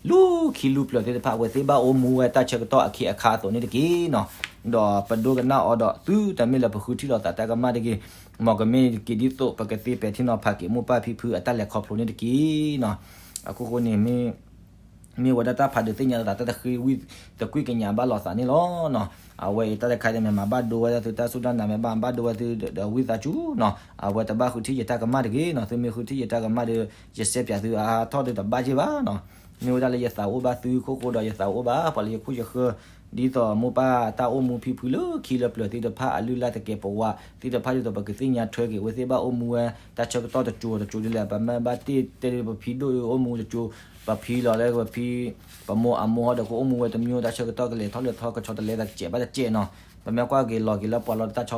လူၢ်ခံလူၢ်ပျၢၤသ့ၣ်တဖၣ် အဝဲသ့ၣ်ဘၣ်အိၣ်မူဝဲတၢ်ဆၢကတီၢ်အခ့အခါအသိးန့ၣ်တက့ၢ်နီၤ. ဒီးပဒိကနၣ်အီၤဒီး သုတမ့ၢ်လၢပဃုထံၣ်လိာ်သးတၢ်ကမၣ်တဂ့ၤ, မ်ကမ့ၢ်က့ၤဒ်သိးပကသ့ပဲာ်ထံနီၤဖးက့ၤမိၢ်ပၢ်ဖံဖုအတၢ်လဲၤခီဖျိန့ၣ်တက့ၢ်နီၤ. အဃိဃိန့ၣ် မ့ၢ်ဝဲဒၣ်တၢ်ဖးဒုးသ့ၣ်ညါလိာ်သး တၢ်တဃ့ဝံသကွံာ်ကညးဘၣ်လိာ်သးန့ၣ်လီၤ. အဝဲအံၤတၢ်တခါန့ၣ် မ့ၢ်မၤဘၣ်ဒိဝဲဒၣ်သုတၢ်စူၢ်တၢ်နာ် မ့ၢ်ဘၣ်ဘၣ်ဒိဝဲသုဒီးဝံသးစူၤနီၤ, အဝဲတဘၣ်ဃုထံၣ်ယတၢ်ကမၣ်တဂ့ၤနီၤ. သုမ့ၢ်ဃုထံၣ်ယတၢ်ကမၣ်ဒီး ယစဲပၠးသုအါထီၣ်ဒီးတဘၣ်က့ၤဘၣ်နီၤ. မ့ၢ်ဝဲဒၣ်လၢယသးအိၣ်ဘၣ်သုအဃိဒီး ယသးအိၣ်ဘၣ်ပှၤလၢယခိၣ်ယဃၢၤ ဒ်သိးမိၢ်ပၢ်တၢ်အိၣ်မူဖံဖုလၢခံလၢပျၢၤသ့ၣ်တဖၣ် အလုၢ်အလၢ်တကဲးပဝးသ့ၣ်တဖၣ် ဒ်သိးပကသ့ၣ်ညါထွဲက့ၤဝဲသ့ၣ်ဘၣ်အိၣ်မူဝဲ တၢ်ဆၢကတီၢ်တစိၤတစိၤဒ်လဲၣ်, ပမ့ၢ်ဘၣ်တ့တဲဒ်ပဖံဒိၣ်အိၣ်မူတစိၤ, ပဖံလီၤလၢပဖံ ပမိၢ်အမိၢ်ဟီဒီးကအိၣ်မူဝဲတမံၤ တၢ်ဆၢကတီၢ်ကလဲၤထီၣ်လဲၤထီ ကဆီတလဲသးတစဲးဘၣ်တစဲးနီၤ. ပမ့ၢ်ကွၢ်က့ၤလီၤက့ၤလၢပှၤလီၤတၢ်ဆီ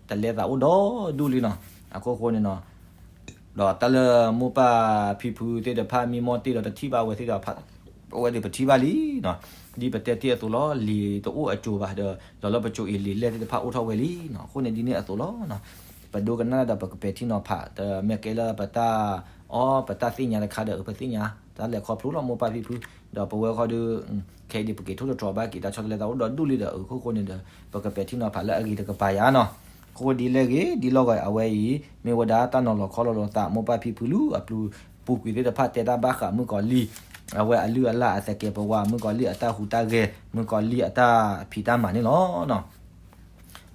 တလဲသးအိၣ်ဒီဒူၣ်လံနီၤ. အဃိဃိန့ၣ်နီၤ ဒီးတၢ်လၢမိၢ်ပၢ်ဖံဖုသ့ၣ်တဖၣ် မံမီၢ်တ့ၢ်ဒီးတထံၣ်ဘၣ်ဝဲသ့ၣ်ဒီး အဝဲသ့ၣ်ပထံၣ်ဘၣ်လံနီၤ. ဒ်ပတဲတ့ၢ်အသိးလီၤ, လံာ်တအိၣ်အစိၤဘၣ်ဒီး လီၤလၢပစိၤအံၤ လံာ်လဲၢ်သ့ၣ်တဖၣ်အိၣ်ထီၣ်ဝဲလံနီၤ. အဃိန့ၣ်ဒ်န့ၣ်အသိးလီၤ. ပဒိကနၣ်ဒီးပကပဲာ်ထံနီၤဖး တမ့ၢ်ကဲလၢပတၢ်အီၣ်ပတၢ်သ့ၣ်ညါတခါဒီး ပသ့ၣ်ညါ တၢ်လဲၤခီဖျိလီၤမိၢ်ပၢ်ဖံဖု, ဒီးပဝဲခီဒီး ခဲအံၤဒ်ပက့ၤထိၣ်သတြီၤဘၣ်က့ၤတၢ်ဆီတလဲသးအိၣ်ဒီဒူၣ်လံဒီး အဃိဃိန့ၣ်ဒီး ပကပဲာ်ထံနီၤဖးလၢအဂ့ၤတကပၤယါနီၤ. အဃိဒ်လဲၣ်ဂ့ၤ ဒ်လီၢ်ဂီၤ အဝဲအံၤ မ့ၢ်ဝဲဒၣ်တၢ်နီၤလီၤခီလီၤသး မိၢ်ပၢ်ဖံဖုလၢအပျုၤပူၤကွံာ်သ့ၣ်တဖၣ် တဲတၢ်ဘၣ်ဃးမုၣ်ကီၤလံၢ် အဝဲအလုၢ်အလၢ်အသကဲးပဝး မုၣ်ကီၤလံၢ်အတၢ်ဟူးတၢ်ဂဲၤ မုၣ်ကီၤလံၢ်အတၢ်ဖံးတၢ်မၤန့ၣ်လီၤ.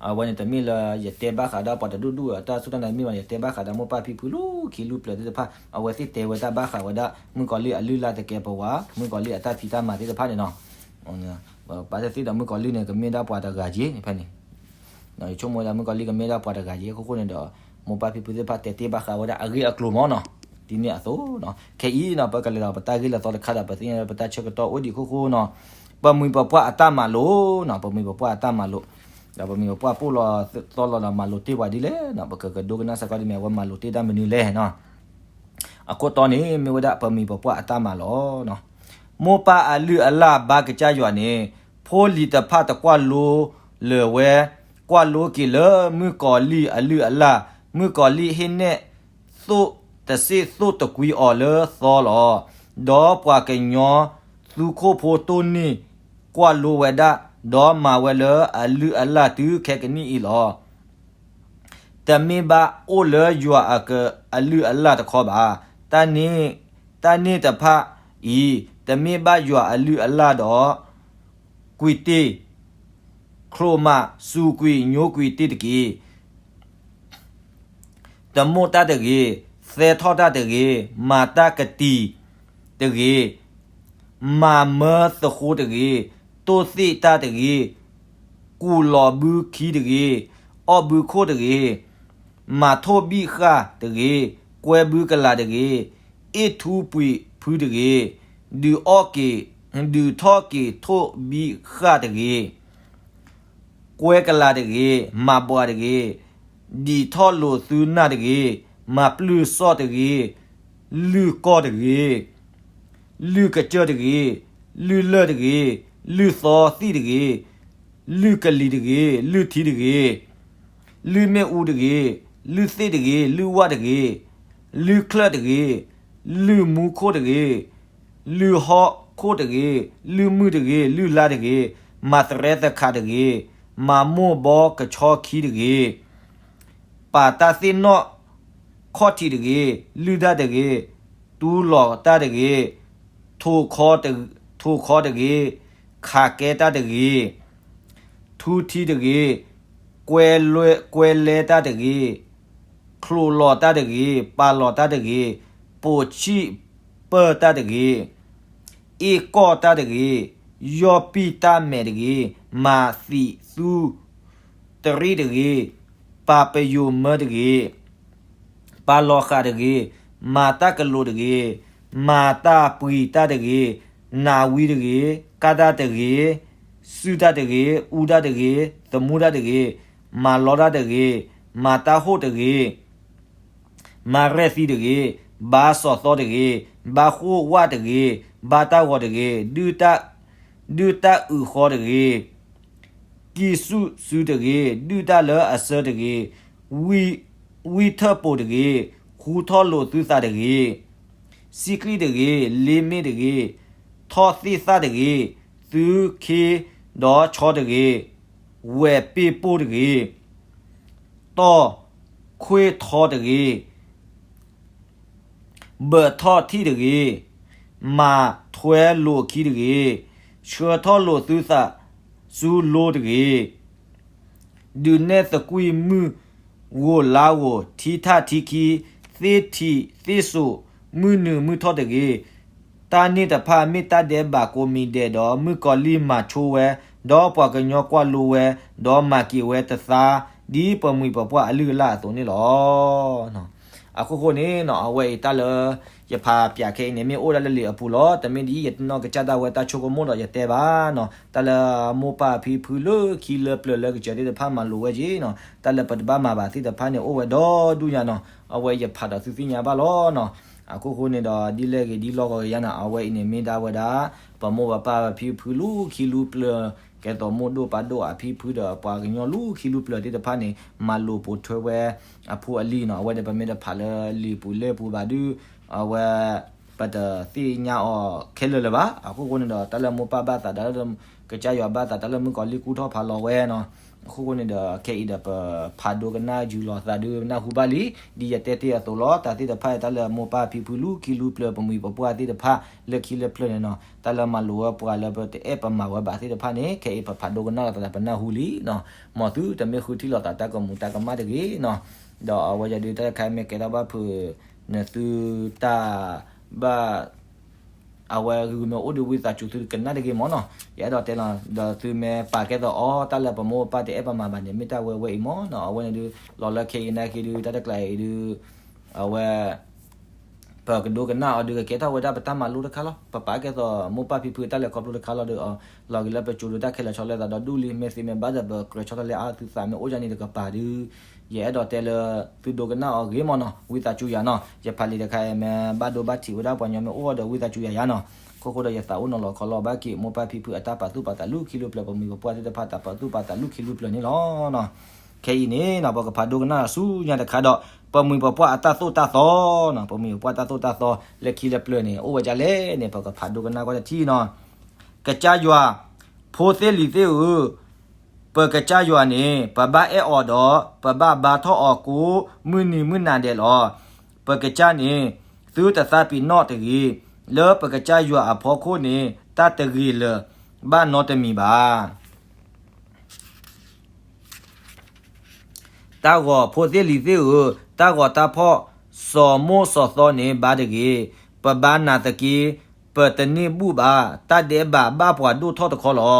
အဝဲန့ၣ်တမ့ၢ်လၢယတဲဘၣ်ဃးဒီးပှၤတဒူၣ်ဒူၣ်အတၢ်စူၢ်တၢ်နာ်မ့ၢ်ဘၣ် ယတဲဘၣ်ဃးဒီးမိၢ်ပၢ်ဖံဖုလၢခံလၢပျၢၤသ့ၣ်တဖၣ် အဝဲသ့ၣ်တဲဝဲတၢ်ဘၣ်ဃးဝဲဒၣ် မုၣ်ကီၤလံၢ်အလုၢ်အလၢ်သကဲးပဝး မုၣ်ကီၤလံၢ်အတၢ်ဖံးတၢ်မၤသ့ၣ်တဖၣ်န့ၣ်လီၤ. ဘၣ်သ့ၣ်သ့ၣ်ဒီးမုၣ်ကီၤလံၢ်န့ၣ် ကမ့ၢ်ဒၣ်ပှၤတဂၤက့ၤဖဲန့ၣ် ယဆိကမိၣ်ဝဲဒၣ်မုၣ်ကီၤလံၢ်ကမ့ၢ်ဒၣ်ပှၤတဂၤက့ၤ အဃိဃိန့ၣ်ဒီး မိၢ်ပၢ်ဖံဖုသ့ၣ်တဖၣ်တဲတ့ၢ်ဘၣ်ဃးဝဲဒၣ်အဂ့ၢ်အကျိၤမ့ၢ်နီၤ. ဒ်န့ၣ်အသိး ခဲအံၤနီၤ ပကလဲၤဒီးပတၢ်ဂ့ၢ်လၢသီတခါဒီး ပသ့ၣ်ညါလၢပတၢ်ဆၢကတီၢ်အိၣ်ဒံးအဃိဃိနီၤ ပမှံၤပပှၢ်အတၢ်မၤလိာ်နီၤ ပမှံၤပပှၢ်အတၢ်မၤလိာ် ဒီးပမှံၤပပှၢ်ပိၢ်လီၤသီလီၤဒီးမၤလိာ်တ့ၢ်ပှၤဒ်လဲၣ်နီၤ ပကကဒိကနၣ်စ့ၢ်ကီးဒ်မ့ၢ် အဝဲမၤလိာ်တ့ၢ်တၢ်မနုၤလဲၣ်နီၤ. အခိၣ်တီန့ၣ် မ့ၢ်ဝဲဒၣ်ပမှံၤပပှၢ်အတၢ်မၤလီၤ. မိၢ်ပၢ်အလုၢ်အလၢ်ဘါကစၢ်ယွၤန့ၣ် ဖိလံၤတဖၣ်တကွၢ်လိလၢၤဝဲ, ကွၢ်လိက့ၤလၢမုၣ်ကီၤလံၢ်အလုၢ်အလၢ်, မုၣ်ကီၤလံၢ်ဟ့ၣ်နဲၣ်သိၣ်တစ့ၣ်သိၣ်တကွံအီၤလၢသီလီၤ. ဒီးပှၤကညီသူခိၣ်ဖိတိၢ်နီၣ်ကွၢ်လိဝဲဒၣ်, ဒီးမၤဝဲလၢအလုၢ်အလၢ်တုၤခဲကနံၣ်အံၤလီၤ. တမ့ၢ်ဘၣ်အိၣ်လၢယွၤအကလုၢ်အလၢ်တခီဘၣ်. တၢ်န့ၣ်တဖၣ်အံၤ တမ့ၢ်ဘၣ်ယွၤအလုၢ်အလၢ်ဒီး, ကွံာ်တ့ၢ်, ချိၣ်မး, စူးကွံာ်ညိကွံာ်တ့ၢ်တက့ၢ်. တမိၣ်တၢ်တဂ့ၤ, သဲထီၣ်တၢ်တဂ့ၤ, မၤတၢ်ကတံာ်တဂ့ၤ, မၤမၢသဃိတဂ့ၤ, တိၢ်သ့ၣ်တၢ်တဂ့ၤ, ကူၣ်လီၤဘုခံတဂ့ၤ, အီၣ်ဘုခိၣ်တဂ့ၤ, မၤထိၣ်ဘံၣ်ဃာ်တဂ့ၤ, ကွဲဘုကလၤတဂ့ၤ, အ့ၣ်ထူပှံာ်ဖုတဂ့ၤ, ဒုးအီၣ်က့ၤ, ဒုးထီၣ်က့ၤထိၣ်ဘံၣ်ဃာ်တဂ့ၤ. ကွဲကလၤတဂ့ၤ, မၤဘှးတဂ့ၤ, ဒံးထီၣ်လိာ်သုနၢ်တဂ့ၤ, မၤပျုၢ်စီၣ်တဂ့ၤ, လုၢ်ကီၢ်တဂ့ၤ, လုၢ်ကစၢၢ်တဂ့ၤ, လုၢ်လၢၢ်တဂ့ၤ, လုၢ်သီသံၣ်တဂ့ၤ, လုၢ်ကလံၤတဂ့ၤ, လုၢ်ထံတဂ့ၤ, လုၢ်မ့ၣ်အူတဂ့ၤ, လုၢ်သ့ၣ်တဂ့ၤ, လုၢ်ဝၣ်တဂ့ၤ, လုၢ်ချၢၣ်တဂ့ၤ, လုၢ်မူခိၣ်တဂ့ၤ, လုၢ်ဟီၣ်ခိၣ်တဂ့ၤ, လုၢ်မုၢ်တဂ့ၤ, လုၢ်လါတဂ့ၤ, မၤသရဲသခးတဂ့ၤ, မၤမိၢ်ဘီကဆီခံတဂ့ၤ, ပာ်တၢ်သ့ၣ်နီၣ်ခီၣ်ထံးတဂ့ၤ, လုၢ်တၢ်တဂ့ၤ, တူလီၤတၢ်တဂ့ၤ, ထိၣ်ခီတဂ့ၤ, ခးကဲတၢ်တဂ့ၤ, ထူထံတဂ့ၤ, ကွဲလဲတၢ်တဂ့ၤ, ချိၣ်လီၤတၢ်တဂ့ၤ, ပာ်လီၤတၢ်တဂ့ၤ, ပိာ်ဆံၣ်ပၢၢ်တၢ်တဂ့ၤ, အ့ၣ်ကီၢ်တၢ်တဂ့ၤ, ယီၢ်ပံၣ်တၢ်မဲာ်တဂ့ၤ, မၤသံးသူတရံၣ်တဂ့ၤ, ပာ်ပယိၤမၢတဂ့ၤ, ပာ်လီၤဃာ်တဂ့ၤ, မၤတၢ်ကလိာ်တဂ့ၤ, မၤတၢ်ပှံၤတၢ်တဂ့ၤ, နးဝံတဂ့ၤ, ကၣ်တၢ်တဂ့ၤ, စုၣ်တၢ်တဂ့ၤ, အူတၢ်တဂ့ၤ, သမူတၢ်တဂ့ၤ, မၤလီတၢ်တဂ့ၤ, မၤတၢ်ဟိၣ်တဂ့ၤ, မၤရဲၣ်သံတဂ့ၤ, ဘါစီၤသီတဂ့ၤ, ဘါဃိၣ်ဝၣ်တဂ့ၤ, ဘါတၢ်ဂီၤတဂ့ၤ, ဒုၣ်တၢ်အုၣ်ဃီတဂ့ၤ, ကံၢ်ဆူၣ်စုတဂ့ၤ, ဒုၣ်တၢ်လၢအစၢတဂ့ၤ, ဝံၢ်ထၢၣ်ပိာ်တဂ့ၤ, ဃူထီၣ်လိာ်သုသးတဂ့ၤ, စံကလံၣ်တဂ့ၤ, လ့မ့ၣ်တဂ့ၤ, ထီၣ်သ့ၣ်သၣ်တဂ့ၤ, သုခ့ဒီးဆီတဂ့ၤ, ဝဲၢ်ပ့ၢ်ပိၢ်တဂ့ၤ, တီၢ်ခွ့ၣ်ထီတဂ့ၤ, ဘၢၣ်ထီၣ်ထံၣ်တဂ့ၤ, မၤထွဲလိာ်အခံတဂ့ၤ, ဆှၢထီၣ်လိာ်သုသးဆူလိတဂ့ၤ, ဒုးနဲၣ်သကွံၢ်မုၢ်ဂိၢ်လါဂိၢ်, ထံထၣ်ထံခံ, သ့ၣ်ထံးသ့ၣ်စိး, မုၢ်နုာ်မုၢ်ထီၣ်တဂ့ၤ, တၢ်န့ၣ်တဖၣ်မ့ၢ်တၢ်ဒဲးဘးကိးမံၤဒဲးဒီး မုၣ်ကီၤလံၢ်မၤဆိဝဲ, ဒီးပှၤကညီကွၢ်လိဝဲ, ဒီးမၤက့ၤဝဲတသါ, ဒ်ပမှံၤပပှၢ်အလုၢ်အလၢ်အသိးန့ၣ်လီၤ. အခိၣ်ဃိန့ၣ်နီၤ အဝဲအံၤတၢ်လၢ ယဖးပၠးခဲအံၤန့ၣ် မ့ၢ်အိၣ်ဒၣ်လၢလံာ်အပူၤလီၤ. တမ့ၢ်ဒ်အံၤ ယတနီၢ်ကစၢ်ဒၣ်ဝဲတၢ်ဆိကမိၣ်ဒီးယတဲဘၣ်နီၤ. တၢ်လၢမိၢ်ပၢ်ဖံဖုလၢခံလၢပျၢၤလၢကစၢၤသ့ၣ်တဖၣ်မၤလိာ်ဝဲက့ၤနီၤ. တၢ်လၢပတဘၣ်မၤဘၣ်သ့ၣ်တဖၣ်န့ၣ် အိၣ်ဝဲဒီဒူၣ်ညါနီၤ. အဝဲယဖးဒီးသုသ့ၣ်ညါဘၣ်လီၤနီၤ. အခိၣ်ဃိန့ၣ်ဒီး ဒ်လဲၣ်ဂ့ၤဒ်လီၢ်ဂီၤကယါနီၤ အဝဲအံၤန့ၣ်မ့ၢ်ဒၣ်ဝဲဒၣ် ပမိၢ်ပပၢ်ဖံဖုလၢခံလၢပျၢၤ ကဲသိးမိၢ်ဒိၣ်ပၢ်ဒိၣ်အဖံဖုဒီးပှၤကညီလၢခံလၢပျၢၤသ့ၣ်တဖၣ်န့ၣ် မၤလိာ်ပိာ်ထွဲဝဲအဖိအလံၤနီၤ. အဝဲန့ၣ်ပမ့ၢ်တဖးလၢလံာ်ပူၤလဲၢ်ပူၤဘၣ်ဒီး အဝဲ ပတသ့ၣ်ညါအီၤခဲလၢာ်လၢၤဘၣ်. အခိၣ်ဃိန့ၣ်ဒီး တၢ်လၢမိၢ်ပၢ်ဘၣ်သး တၢ်လၢကစၢ်ယွၤဘၣ်သး တၢ်လၢမုၣ်ကီၤလံၢ်ကူၣ်ထီၣ်ဖးလီၤဝဲနီၤ. အဃိန့ၣ်ဒီး ခဲအံၤဒီးပဖးဒိကနၣ်ယုာ်လီၤသးဒုးနၢ်ဟူဘၣ်လံ, ဒ်ယတဲတ့ၢ်အသိးလီၤ, တၢ်သ့ၣ်တဖၣ်အံၤ တၢ်လၢမိၢ်ပၢ်ဖံဖုလူၤခံလူၤပျၢၤ ပမှံၤပပှၢ်သ့ၣ်တဖၣ် လၢခံလၢပျၢၤန့ၣ်နီၤ, တၢ်လၢမၤလိာ်ဝဲပှၤလၢပတအဲၣ်ပမၤဝဲဘၣ်သ့ၣ်တဖၣ်န့ၣ် ခဲအံၤပဖးဒိကနၣ်လီၤသးဒီးပနၢ်ဟူလံနီၤ, မ်သုတမ့ၢ်ဃုထံၣ်လိာ်သးတၢ်ကမူၤတၢ်ကမၣ်တဂ့ၤနီၤ, ဒီးအဝဲယၤဒုးတၢ်တခါမ့ၢ်ကဲထီၣ်ဘၣ်ဖုး နသုတၢ်ဘၣ် အဝဲဂုၤမ့ၢ်အိၣ်ဒီးဝံသးစူၤသုကနၣ်တဂ့ၤမ့ၢ်နီၤ, ယအဲၣ်ဒိးတဲလီၤ ဒီးသုမ့ၢ်ပာ်ကဲသိးအီၤ တၢ်လၢပမိၢ်ပပၢ်တအဲၣ်ပမၤဘၣ်န့ၣ် မ့ၢ်တၢ်ဝဲဝဲအံၤမ့ၢ်နီၤ, အဝဲန့ၣ်ဒုး လီၤလၢခဲအံၤနာ်က့ဒုး တၢ်တကျါအံၤဒုး အဝဲ ပကဒိကနၣ်အီၤဒုးကကဲထီၣ်ဝဲဒၣ်ပတၢ်မၤလိတခါလီၤ, ပပာ်ကဲသိးမိၢ်ပၢ်ဖံဖုတၢ်လဲၤခီဖျိတခါလီၤဒီး လီၤဂ့ၤလၢပကၠိဒုးတၢ်ခဲလၢာ်ဆီလဲသးဒီးဒူၣ်လံ မ့ၢ်သ့မ့ၢ်ဘၣ်ဒီး ပကြၢးဆီတလဲအါသုသးမ့ၢ်အိၣ်ဒ်န့ၣ်တကပၤဒုး ယအဲၣ်ဒိးတဲလၢ သုဒိကနၣ်အီၤဂ့ၤမ့ၢ်နီၤ, ဝံသးစူၤယၤနီၤ, ယဖးလံာ်တခါအံၤမ့ၢ်ဘၣ်ဒိဘၣ်ထံးဝဲဒၣ်ပှၤညီမ့ၢ်အိၣ်ဒီးဝံသးစူၤယၤယၤနီၤ, ခိၣ်ဃိဒီးယသးအိၣ်နီၤလီၤခီလီၤဘၣ်က့ၤ မိၢ်ပၢ်ဖံဖုအတၢ်ပာ်သူၣ်ပာ်သးလူၤခံလူၤပျၢၤ ပမှံၤပပှၢ်သ့ၣ်တဖၣ်တၢ်ပာ်သူၣ်ပာ်သးလူၤခံလူၤပျၢၤန့ၣ်လီၤ. ခဲအံၤန့ၣ်နီၤ ပကဖးဒိကနၣ်ဆူညါတခါဒီး ပမှံၤပပှၢ်အတၢ်သိၣ်တၢ်သီနီၤ, ပမှံၤပပှၢ်တၢ်သိၣ်တၢ်သီ လၢခံလၢပျၢၤန့ၣ် အိၣ်ဝဲဒ်လဲၣ်န့ၣ် ပကဖးဒိကနၣ်ကွၢ်တထံၣ်နီၤ. ကစၢ်ယွၤ, ဖိသ့ၣ်လံၤသ့ၣ်ဧၢ, ပကစၢ်ယွၤန့ၣ် ပဘၣ်အဲၣ်အီၤဒီး ပဘၣ်ဘါထီၣ်အီၤကိးမုၢ်နံၤမုၢ်နၤဒဲးလီၤ. ပကစၢ်န့ၣ် သုတသးပ့ၤနီၣ်တဂ့ၤ, လၢပကစၢ်ယွၤအဖီခိၣ်န့ၣ် တၢ်တဂ့ၤလၢၤဘၣ်နီတမံၤဘၣ်. တၢ်ဂီၤ, ဖိသ့ၣ်လံၤသ့ၣ်ဧၢ, တၢ်ဂီၤတၢ်ဖီၣ် စီၤမိၣ်စီၤသီန့ၣ်ဘါတဂ့ၤ, ပဘါနာ်သက့ ပတန့ၢ်ဘူၣ်ဘၣ်, တၢ်ဒဲးဘးဘၣ်ပှၤဒိၣ်ထီၣ်တခီလီ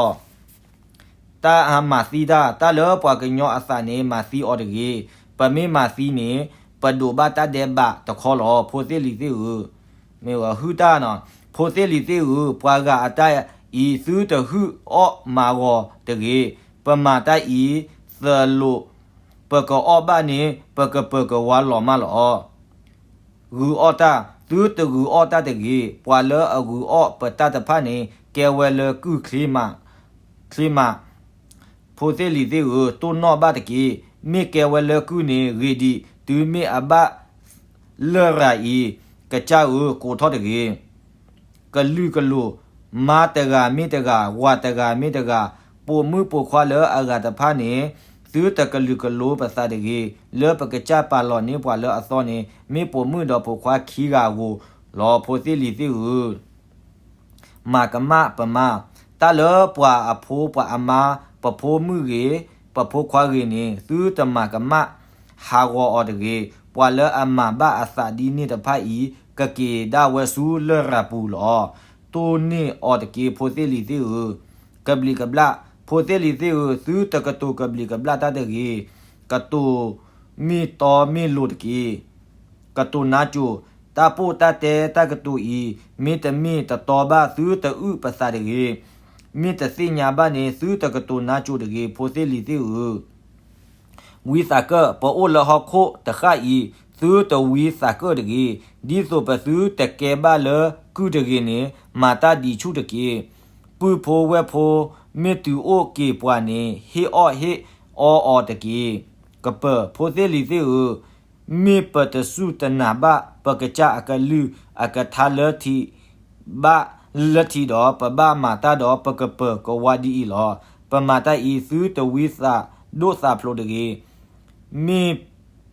ၤ. တၢ်မၤသံတၢ်, တၢ်လၢပှၤကညီအသးန့ၣ် မၤသံအီၤတဂ့ၤ, ပမ့ၢ်မၤသံန့ၣ် ပဒိးဘၣ်တၢ်ဒဲးဘးတခီလီၤ. ဖိသ့ၣ်လံၤသ့ၣ်ဧၢ, မ့ၢ်ဝဲဟုၣ်တၢ်နီၤ, ဖိသ့ၣ်လံၤသ့ၣ်ဧၢ, ပှၤဂၤအတၢ်အံၤ သုတဟုၣ်အီၣ်မၤဂီၤတဂ့ၤ, ပမၤတၢ်အံၤ သလိး ပကအီၣ်ဘၣ်န့ၣ် ပကပၢၤကဝါလီၤမၢ်လီၤ. ဂုာ်အီၣ်တၢ်, သုတဂုာ်အီၣ်တၢ်တဂ့ၤ, ပှၤလၢအဂုာ်အီၣ်ပတၢ်တဖၣ်န့ၣ် ကဲဝဲလၢကုၢ်ချ့မး, ချ့မး, ဖိသ့ၣ်လံၤသ့ၣ်ဧၢ, တိၢ်နီၣ်ဘၣ်တက့ၢ်. မ့ၢ်ကဲဝဲလၢကုၢ်န့ၣ်ဂ့ၤဒံး, တုၤမ့ၢ်အဘၣ်လရာ်အံၤ, ကစၢ်ဧၢ, ကိးထီၣ်တဂ့ၤ. ကလုာ်ကလိၤ, မါတဂၤမ့ၢ်တဂၤ, ဝၤတဂၤမ့ၢ်တဂၤ, ပိာ်မုၣ်ပိာ်ခွါလၢအဂၤတဖၣ်န့ၣ်, သုတကလုာ်ကလိၤပသးတဂ့ၤ, လၢပကစၢ်ပာ်လီၤန့ၢ်ပှၤလၢအသီန့ၣ် မ့ၢ်ပိာ်မုၣ်ဒီးပိာ်ခွါခံဂၤဧိၤလီၤ. ဖိသ့ၣ်လံၤသ့ၣ်ဧၢ, မၤကမၣ်ပမါ, တၢ်လၢပှၤအဖိပှၤအမါ, ပဖိမုၣ်ဂ့ၤ, ပဖိခွါဂ့ၤန့ၣ် သုတမၤကမၣ်ဟးဂီၤအီၤတဂ့ၤ. ပှၤလၢအမၤဘၣ်အသးဒ်န့ၣ်တဖၣ်အံၤ ကက့ၤဒၣ်ဝဲဆူလရာ်ပူၤလီၤ. တိၢ်န့ၢ်အီၤတက့ၢ်. ဖိသ့ၣ်လံၤသ့ၣ်ဧၢ, ကဘျံးကဘျၣ်, ဖိသ့ၣ်လံၤသ့ၣ်ဧၢ, သုတကတိၤကဘျံးကဘျၣ်တၢ်တဂ့ၤ, ကတိၤမ့ၢ်တီမ့ၢ်လိၤတက့ၢ်. ကတိၤနါစိၤ, တၢ်ပိၢ်တၢ်တဲတၢ်ကတိၤအံၤ မ့တမ့ၢ်တတီဘၣ် သုတအုၣ်ပသးတဂ့ၤ. မ့ၢ်တသ့ၣ်ညါဘၣ်န့ၣ် သုတကတိၤနါစိၤတဂ့ၤ. ဖိသ့ၣ်လံၤသ့ၣ်ဧၢ, ဝံသးကၢၣ်, ပအိၣ်လၢဟီၣ်ခိၣ်တဃၣ်အံၤ သုတဝံသးကၢၣ်တဂ့ၤ. ဒ်သိးပသုတကဲဘၣ်လၢကုၢ်တဂ့ၤန့ၣ် မၤတၢ်ဒံးဆူၣ်တက့ၢ်. ပုၢ်ဖိဝဲၢ်ဖိမ့ၢ်တုၤအိၣ်က့ၤပှၤန့ၣ် ဟ့ၣ်အီၣ်ဟ့ၣ်အီအီၤတက့ၢ်. ကပၢၤ, ဖိသ့ၣ်လံၤသ့ၣ်ဧၢ, မ့ၢ်ပတစူၢ်တနာ်ဘၣ် ပကစၢ်အကလုၢ်အကထါလၢထံး ဘၣ်လၢထံးဒီး ပဘၣ်မၤတၢ်ဒီး ပကပၢၤကဝါဒ်အံၤလီၤ. ပမၤတၢ်အံၤ သုတဝံသးဒိၣ်သးဖျိးတဂ့ၤ. မ့ၢ်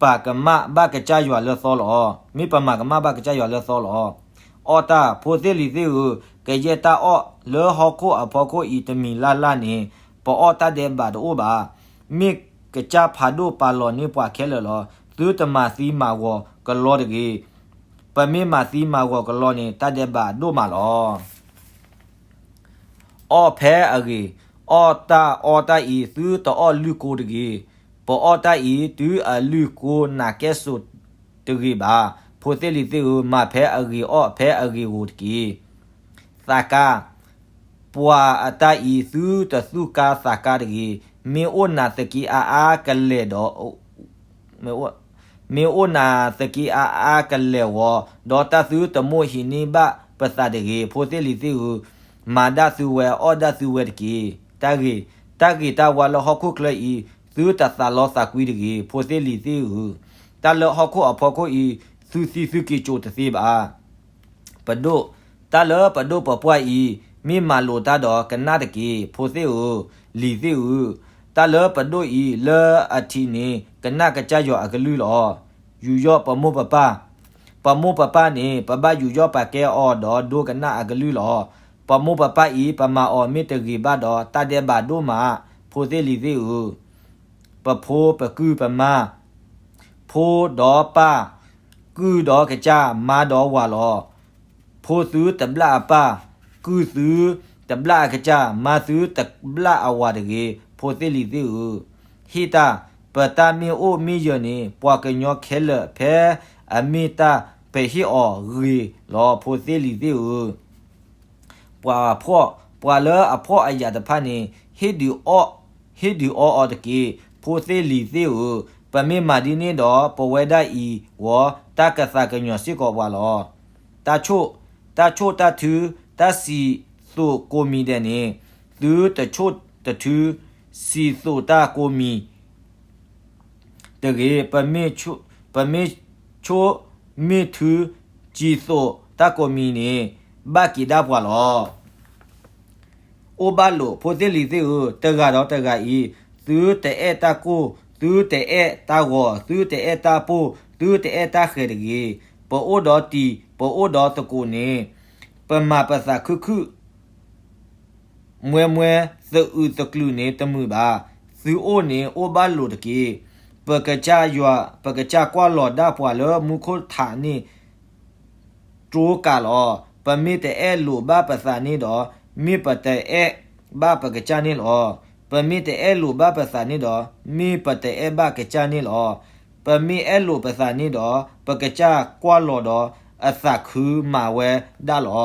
ပကမၣ်ဘၣ်ကစၢ်ယွၤလၢသီလီၤ. မ့ၢ်ပမၤကမၣ်ဘၣ်ကစၢ်ယွၤလၢသီလီၤ. အီၣ်တၢ်, ဖိသ့ၣ်လံၤသ့ၣ်ဧၢ, ကယဲၢ်တၢ်အီၣ်လၢဟီၣ်ခိၣ်အဖီခိၣ်အံၤတမံၤလၢ်လၢ်န့ၣ် ပအီၣ်တၢ်ဒဲးဘးတအိၣ်ဘၣ်. မ့ၢ်ကစၢ်ဖးဒိၣ်ပာ်လီၤန့ၢ်ပှၤခဲလၢာ်လီၤ. သုတမၤသံမၤဂီၤကလီတဂ့ၤ. ပမ့ၢ်မၤသံမၤဂီၤကလီန့ၣ် တၢ်ဒဲးဘးဒိၣ်မးလီၤ. အီၣ်ဖဲအဂ့ၤ, အီၣ်တၢ်အီတၢ်အံၤ သုတအီၣ်လုၢ်ကိတဂ့ၤ. ပအီၣ်တၢ်အံၤ တုၤအလုၢ်ကိနးကဲၣ်ဆိးတဂ့ၤဘၣ်. ဖိသ့ၣ်လံၤသ့ၣ်ဧၢ, မၤဖဲအဂ့ၤအီၣ်ဖဲအဂ့ၤဧိၤတက့ၢ်. သးကါ, ပှၤအတၢ်အံၤ သုတသူၣ်ကါသးကါတဂ့ၤ. မ့ၢ်အိၣ်နၤသက့အါအါကလဲာ်ဒီး မ့ၢ်အိၣ်နၤသက့အါအါကလဲာ်ဂီၤ, ဒီးတၢ်သုတမိၣ်ဟံးန့ၢ်ဘၣ်ပသးတဂ့ၤ. ဖိသ့ၣ်လံၤသ့ၣ်ဧၢ, မၤဒၣ်သုဝဲ အီၣ်ဒၣ်သုဝဲတက့ၢ်. တၢ်ဂ့ၤ, တၢ်ဂ့ၤတၢ်ဝါလၢဟီၣ်ခိၣ်ချၢအံၤ သုတသးလီသးကွံတဂ့ၤ. ဖိသ့ၣ်လံၤသ့ၣ်ဧၢ, တၢ်လၢဟီၣ်ခိၣ်အဖီခိၣ်အံၤ သုသံသုက့ၤစိၤတသ့ဘၣ်. ပဒိၣ်, တၢ်လၢပဒိၣ်ပပှၢ်အံၤ မ့ၢ်မၤလိာ်တၢ်ဒီးကနၣ်တက့ၢ်. ဖိသ့ၣ်ဧၢ, လံၤသ့ၣ်ဧၢ, တၢ်လၢပဒိၣ်အံၤလၢအထံးန့ၣ် ကနၣ်ကစၢ်ယွၤအကလုၢ်လီၤ. ယူးယီၣ်ပမိၢ်ပပၢ်, ပမိၢ်ပပၢ်န့ၣ် ပဘၣ်ယူးယီၣ်ပာ်ကဲအီၤဒီးဒိကနၣ်အကလုၢ်လီၤ. ပမိၢ်ပပၢ်အံၤ ပမၤအီၤမ့ၢ်တဂ့ၤဘၣ်ဒီး တၢ်ဒဲးဘးဒိၣ်မး, ဖိသ့ၣ်လံၤသ့ၣ်ဧၢ, ပဖိပကုၢ်ပမါ, ဖိဒီးပၢ်, ကုၢ်ဒီးကစၢ်, မါဒီးဝၤလီၤ. ဖိသုတဘျၣ်အပၢ်, ကုၢ်သုတဘျၣ်အကစၢ်, မါသုတဘျၣ်အဝၤတဂ့ၤ, ဖိသ့ၣ်လံၤသ့ၣ်ဧၢ. ဟ့ၣ်တၢ်, ပတၢ်မ့ၢ်အိၣ်မ့ၢ်ယၢၤန့ၣ် ပှၤကညီခဲလၢာ်ဖဲအမ့ၢ်တၢ်ပဟ့ၣ်အီၤဂ့ၤလီၤ, ဖိသ့ၣ်လံၤသ့ၣ်ဧၢ. ပှၤဖှီၣ်, ပှၤလၢအဖှီၣ်အယာ်တဖၣ်န့ၣ် ဟ့ၣ်ဒုးအီၣ်, ဟ့ၣ်ဒုးအီအီၤတက့ၢ်, ဖိသ့ၣ်လံၤသ့ၣ်ဧၢ. ပမ့ၢ်မၤဒ်န့ၣ်ဒီး ပဝဲဒၣ်အံၤဝီ တၢ်ကသးကညီၤစ့ၢ်ကီးပှၤလီၤ. တၢ်ဆိၣ်, တၢ်ဆိၣ်တၢ်ထု, တၢ်စံၣ်သိးကိးမံၤဒဲးန့ၣ် သုတဆိၣ်တထု စံၣ်သိးတၢ်ကိးမံၤ တဂ့ၤ, ပမ့ၢ်ဆိၣ်မ့ၢ်ထု စံၣ်သိးတၢ်ကိးမံၤန့ၣ် ဘၣ်က့ၤဒၣ်ပှၤလီၤ. အိၣ်ဘၣ်လိာ်, ဖိသ့ၣ်လံၤသ့ၣ်ဧၢ, တဂၤဒီးတဂၤအံၤ သုတအဲၣ်တၢ်ကိၢ်, သုတအဲၣ်တၢ်ဂီၤ, သုတအဲၣ်တၢ်ပိၢ်, သုတအဲၣ်တၢ်ဃဲၤတဂ့ၤ. ပအိၣ်ဒီးတံၤ, ပအိၣ်ဒီးသကိးန့ၣ် ပမၤပသးခုၣ်ခုၣ် မွဲမွဲ သအုးသကျုးန့ၣ် တမုာ်ဘၣ်. သုအိၣ်န့ၣ်အိၣ်ဘၣ်လိာ်တက့ၢ်. ပကစၢ်ယွၤ, ပကစၢ်ကွၢ်လီၤဒၣ်ပှၤလၢမူခိၣ်ထးန့ၣ် တြိကးလီၤ. ပမ့ၢ်တအဲၣ်လိာ်ဘၣ်ပသးန့ၣ်ဒီး, မ့ၢ်ပတအဲၣ်ဘၣ်ပကစၢ်န့ၣ်လီၤ. ပမ့ၢ်တအဲၣ်လိာ်ဘၣ်ပသးန့ၣ်ဒီး, မ့ၢ်ပတအဲၣ်ဘၣ်ကစၢ်န့ၣ်လီၤ. ပမ့ၢ်အဲၣ်လိာ်ပသးန့ၣ်ဒီး, ပကစၢ်ကွၢ်လီၤဒီးအသးခုမးဝဲဒၣ်လီၤ.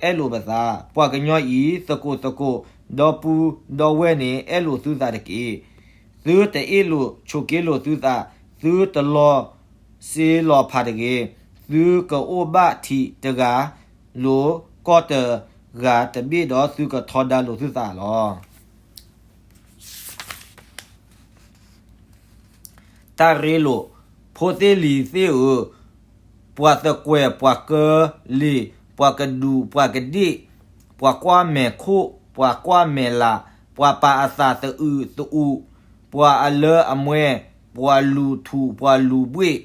အဲၣ်လိာ်ပသး, ပှၤကညီအံၤ သကိးသကိး, ဒီပုၢ်ဒီဝဲၢ်န့ၣ် အဲၣ်လိာ်သုသးတက့ၢ်. သုတအ့ၣ်လိာ်ဆိးက့လိာ်သုသး, သုတလီၤစ့လီၤဖးတဂ့ၤ. သုကအိၣ်ဘၣ်ထံးတဂၤ လိာ်ကီၢ်တဂၤတဘ့ၣ်ဒီး သုကထီဒါလိာ်သုသးလီၤ. တၢ်ရ့လိာ်, ဖိသ့ၣ်လံၤသ့ၣ်ဧၢ, ပှၤသကွဲး, ပှၤကၢလ့ၢ်, ပှၤကဒူး, ပှၤကဒ့ၣ်, ပှၤကွၢ်မဲာ်ခိၣ်, ပှၤကွၢ်မဲာ်လး, ပှၤပာ်အသးသအုးသအုး, ပှၤအလၢအမွဲ, ပှၤလူၤထူး, ပှၤလူၤဘှ့ၣ်,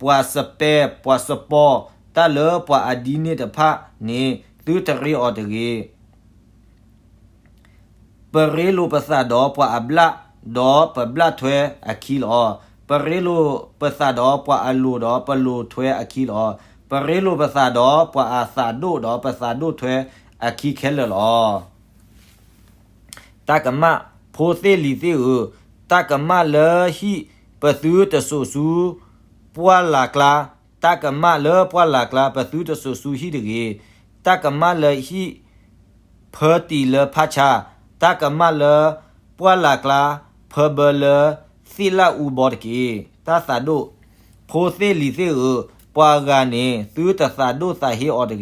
ပှၤစပဲ, ပှၤစပီၤ, တၢ်လၢပှၤအဒ်န့ၣ်တဖၣ်န့ၣ် သုတရ့အီၤတဂ့ၤ. ပရ့လိာ်ပသးဒီးပှၤအဘျၣ်, ဒီးပဘျၣ်ထွဲအခံလီၤ. ပရ့လိာ်ပသးဒီးပှၤအလိၤ, ဒီးပလိၤထွဲအခံလီၤ. ပရ့လိာ်ပသးဒီးပှၤအသးဒိၣ်, ဒီးပသးဒိၣ်ထွဲအခံခဲလၢာ်လီၤ. တၢ်ကမၣ်, ဖိသ့ၣ်လံၤသ့ၣ်ဧၢ, တၢ်ကမၣ်လၢဟံၣ်ပသုတစိာ်ဆူပှၢ်လၢ်ကျါ, တၢ်ကမၣ်လၢပှၢ်လၢ်ကျါ ပသုတစိာ်ဆူဟံၣ်တဂ့ၤ. တၢ်ကမၣ်လၢဟံၣ် ဖၢတံၢ်လၢဖးဆါ, တၢ်ကမၣ်လၢပှၢ်လၢ်ကျါ ဖၢဘၢလၢသ့ၣ်လၣ်အူဘီတက့ၢ်. တၢ်သးဒိၣ်, ဖိသ့ၣ်လံၤသ့ၣ်ဧၢ, ပှၤဂၤန့ၣ် သုတသးဒိၣ်သးဟ့အီၤတဂ့ၤ.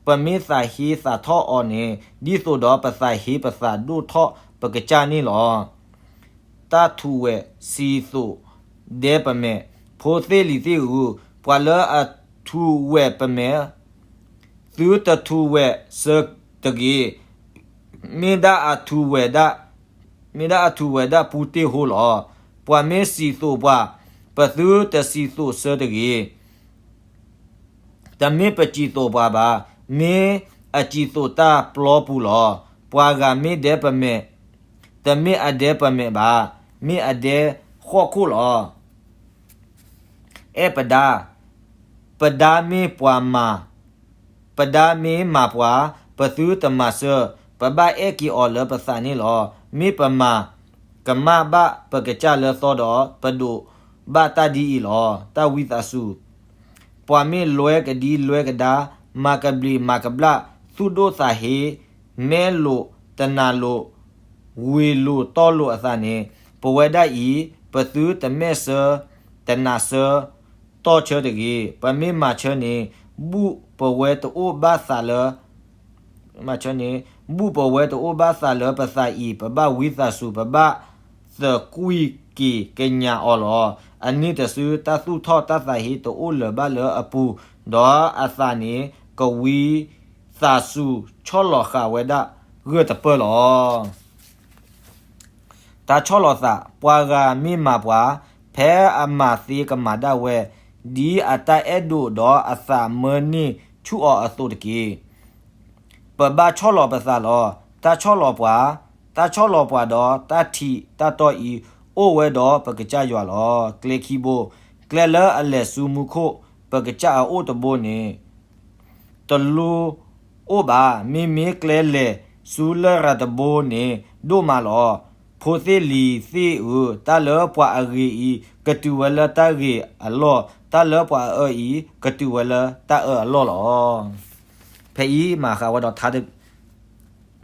ပမ့ၢ်သးဟ့သးထီၣ်အီၤန့ၣ် ဒ်သိးဒီးပသးဟ့ပသးဒိၣ်ထီၣ်ပကစၢ်န့ၣ်လီၤ. တၢ်ထူးဝဲၢ်စံၣ်သိးဒဲပမဲာ်, ဖိသ့ၣ်လံၤသ့ၣ်ဧၢ, ပှၤလၢအထူးဝဲၢ်ပမဲာ် သုတထူးဝဲၢ်စၢၤတဂ့ၤ. မ့ၢ်ဒၣ်အထူးဝဲၢ်ဒၣ်, မ့ၢ်ဒၣ်အထူးဝဲၢ်ဒၣ်ပူတ့ၢ်ဟိလီၤ. ပှၤမ့ၢ်စံၣ်သိးပှၤ, ပသုတစံၣ်သိးစၢၤတဂ့ၤ. တမ့ၢ်ပစံၣ်သိးပှၤဘၣ်, မ့ၢ်အစံၣ်သိးတၢ်ပျီပူၤလီၤ. ပှၤဂၤမ့ၢ်ဒဲပမဲာ်, တမ့ၢ်အဒဲပမဲာ်ဘၣ်, မ့ၢ်အဒဲဃီၣ်ခိၣ်လီၤ. အဲၣ်ပဒါ, ပဒါမ့ၢ်ပှၤမၤ, ပဒါမ့ၢ်မၤပှၤ, ပသုတမၤစၢၤ, ပဘၣ်အဲၣ်က့ၤအီၤလၢပသးန့ၣ်လီၤ. မ့ၢ်ပမၤကမၣ်ဘၣ်ပကစၢ်လၢသီဒီး ပဒိးဘၣ်တၢ်ဒ်အံၤလီၤ. တၢ်ဝံသးစူၤ ပှၤမ့ၢ်လွဲကဒံလွဲကဒါ, မၤကဘျံးမၤကဘျၣ်, သူၣ်ဒိၣ်သးဟ့, မဲလိာ်တနၤလိာ်, ဝ့ၤလိာ်တီလိာ်အသးန့ၣ်, ပဝဲဒၣ်အံၤ ပသုတမဲာ်ဆၢတနးဆၢတီဆၢတဂ့ၤ. ပမ့ၢ်မၤဆၢန့ၣ် ဘူၣ်ပဝဲတအိၣ်ဘၣ်သးလၢ မၤဆၢန့ၣ် ဘူၣ်ပဝဲတအိၣ်ဘၣ်သးလၢပသးအံၤ, ပဘၣ်ဝံသးစူၤ, ပဘၣ်သကွံာ်က့ၤကညးအီၤလီၤ. အန့ၣ်တစု တၢ်သူၣ်ထီၣ်တၢ်သးဟ့တအိၣ်လၢၤဘၣ်လၢအပူၤ, ဒီးအသးန့ၣ်ကဝံသးစူၤဆီၣ်လီၤဃာ်ဝဲဒၣ်ဂၢၢ်တပၢၢ်လီၤ. တၢ်ဆီၣ်လီၤသး, ပှၤဂၤမ့ၢ်မၤပှၤ, ဖဲအမၤသ့ကမၤဒၣ်ဝဲ, ဒ်အတၢ်အဲၣ်ဒိၣ်ဒီးအသးမၢန့ၢ်ဆူၣ်အီၤအသိးတက့ၢ်. ပဘၣ်ဆီၣ်လီၤပသးလီၤ. တၢ်ဆီၣ်လီၤပှၤ, တၢ်ဆီၣ်လီၤပှၤဒီးတၢ်ထံးတၢ်တီအံၤ အိၣ်ဝဲဒီးပကစၢ်ယွၤလီၤ. ကျဲခံဘိ, ကျဲလၢအလဲၤဆူမူခိၣ် ပကစၢ်အအိၣ်တဘိန့ၣ် တလိၣ်အိၣ်ဘၣ်. မ့မ့ၢ်ကျဲလဲၤဆူလရာ်တဘိန့ၣ် ဒိၣ်မးလီၤ. ဖိသ့ၣ်လံၤသ့ၣ်ဧၢ, တၢ်လၢပှၤအဂ့ၤအံၤ ကတုၤဝဲလၢတၢ်ဂ့ၤအလီၢ်, တၢ်လၢပှၤအအၢအံၤ ကတုၤဝဲလၢတၢ်အၢအလီၢ်လီၤ. ဖဲအံၤ မၤဃးဝဲဒီးထါ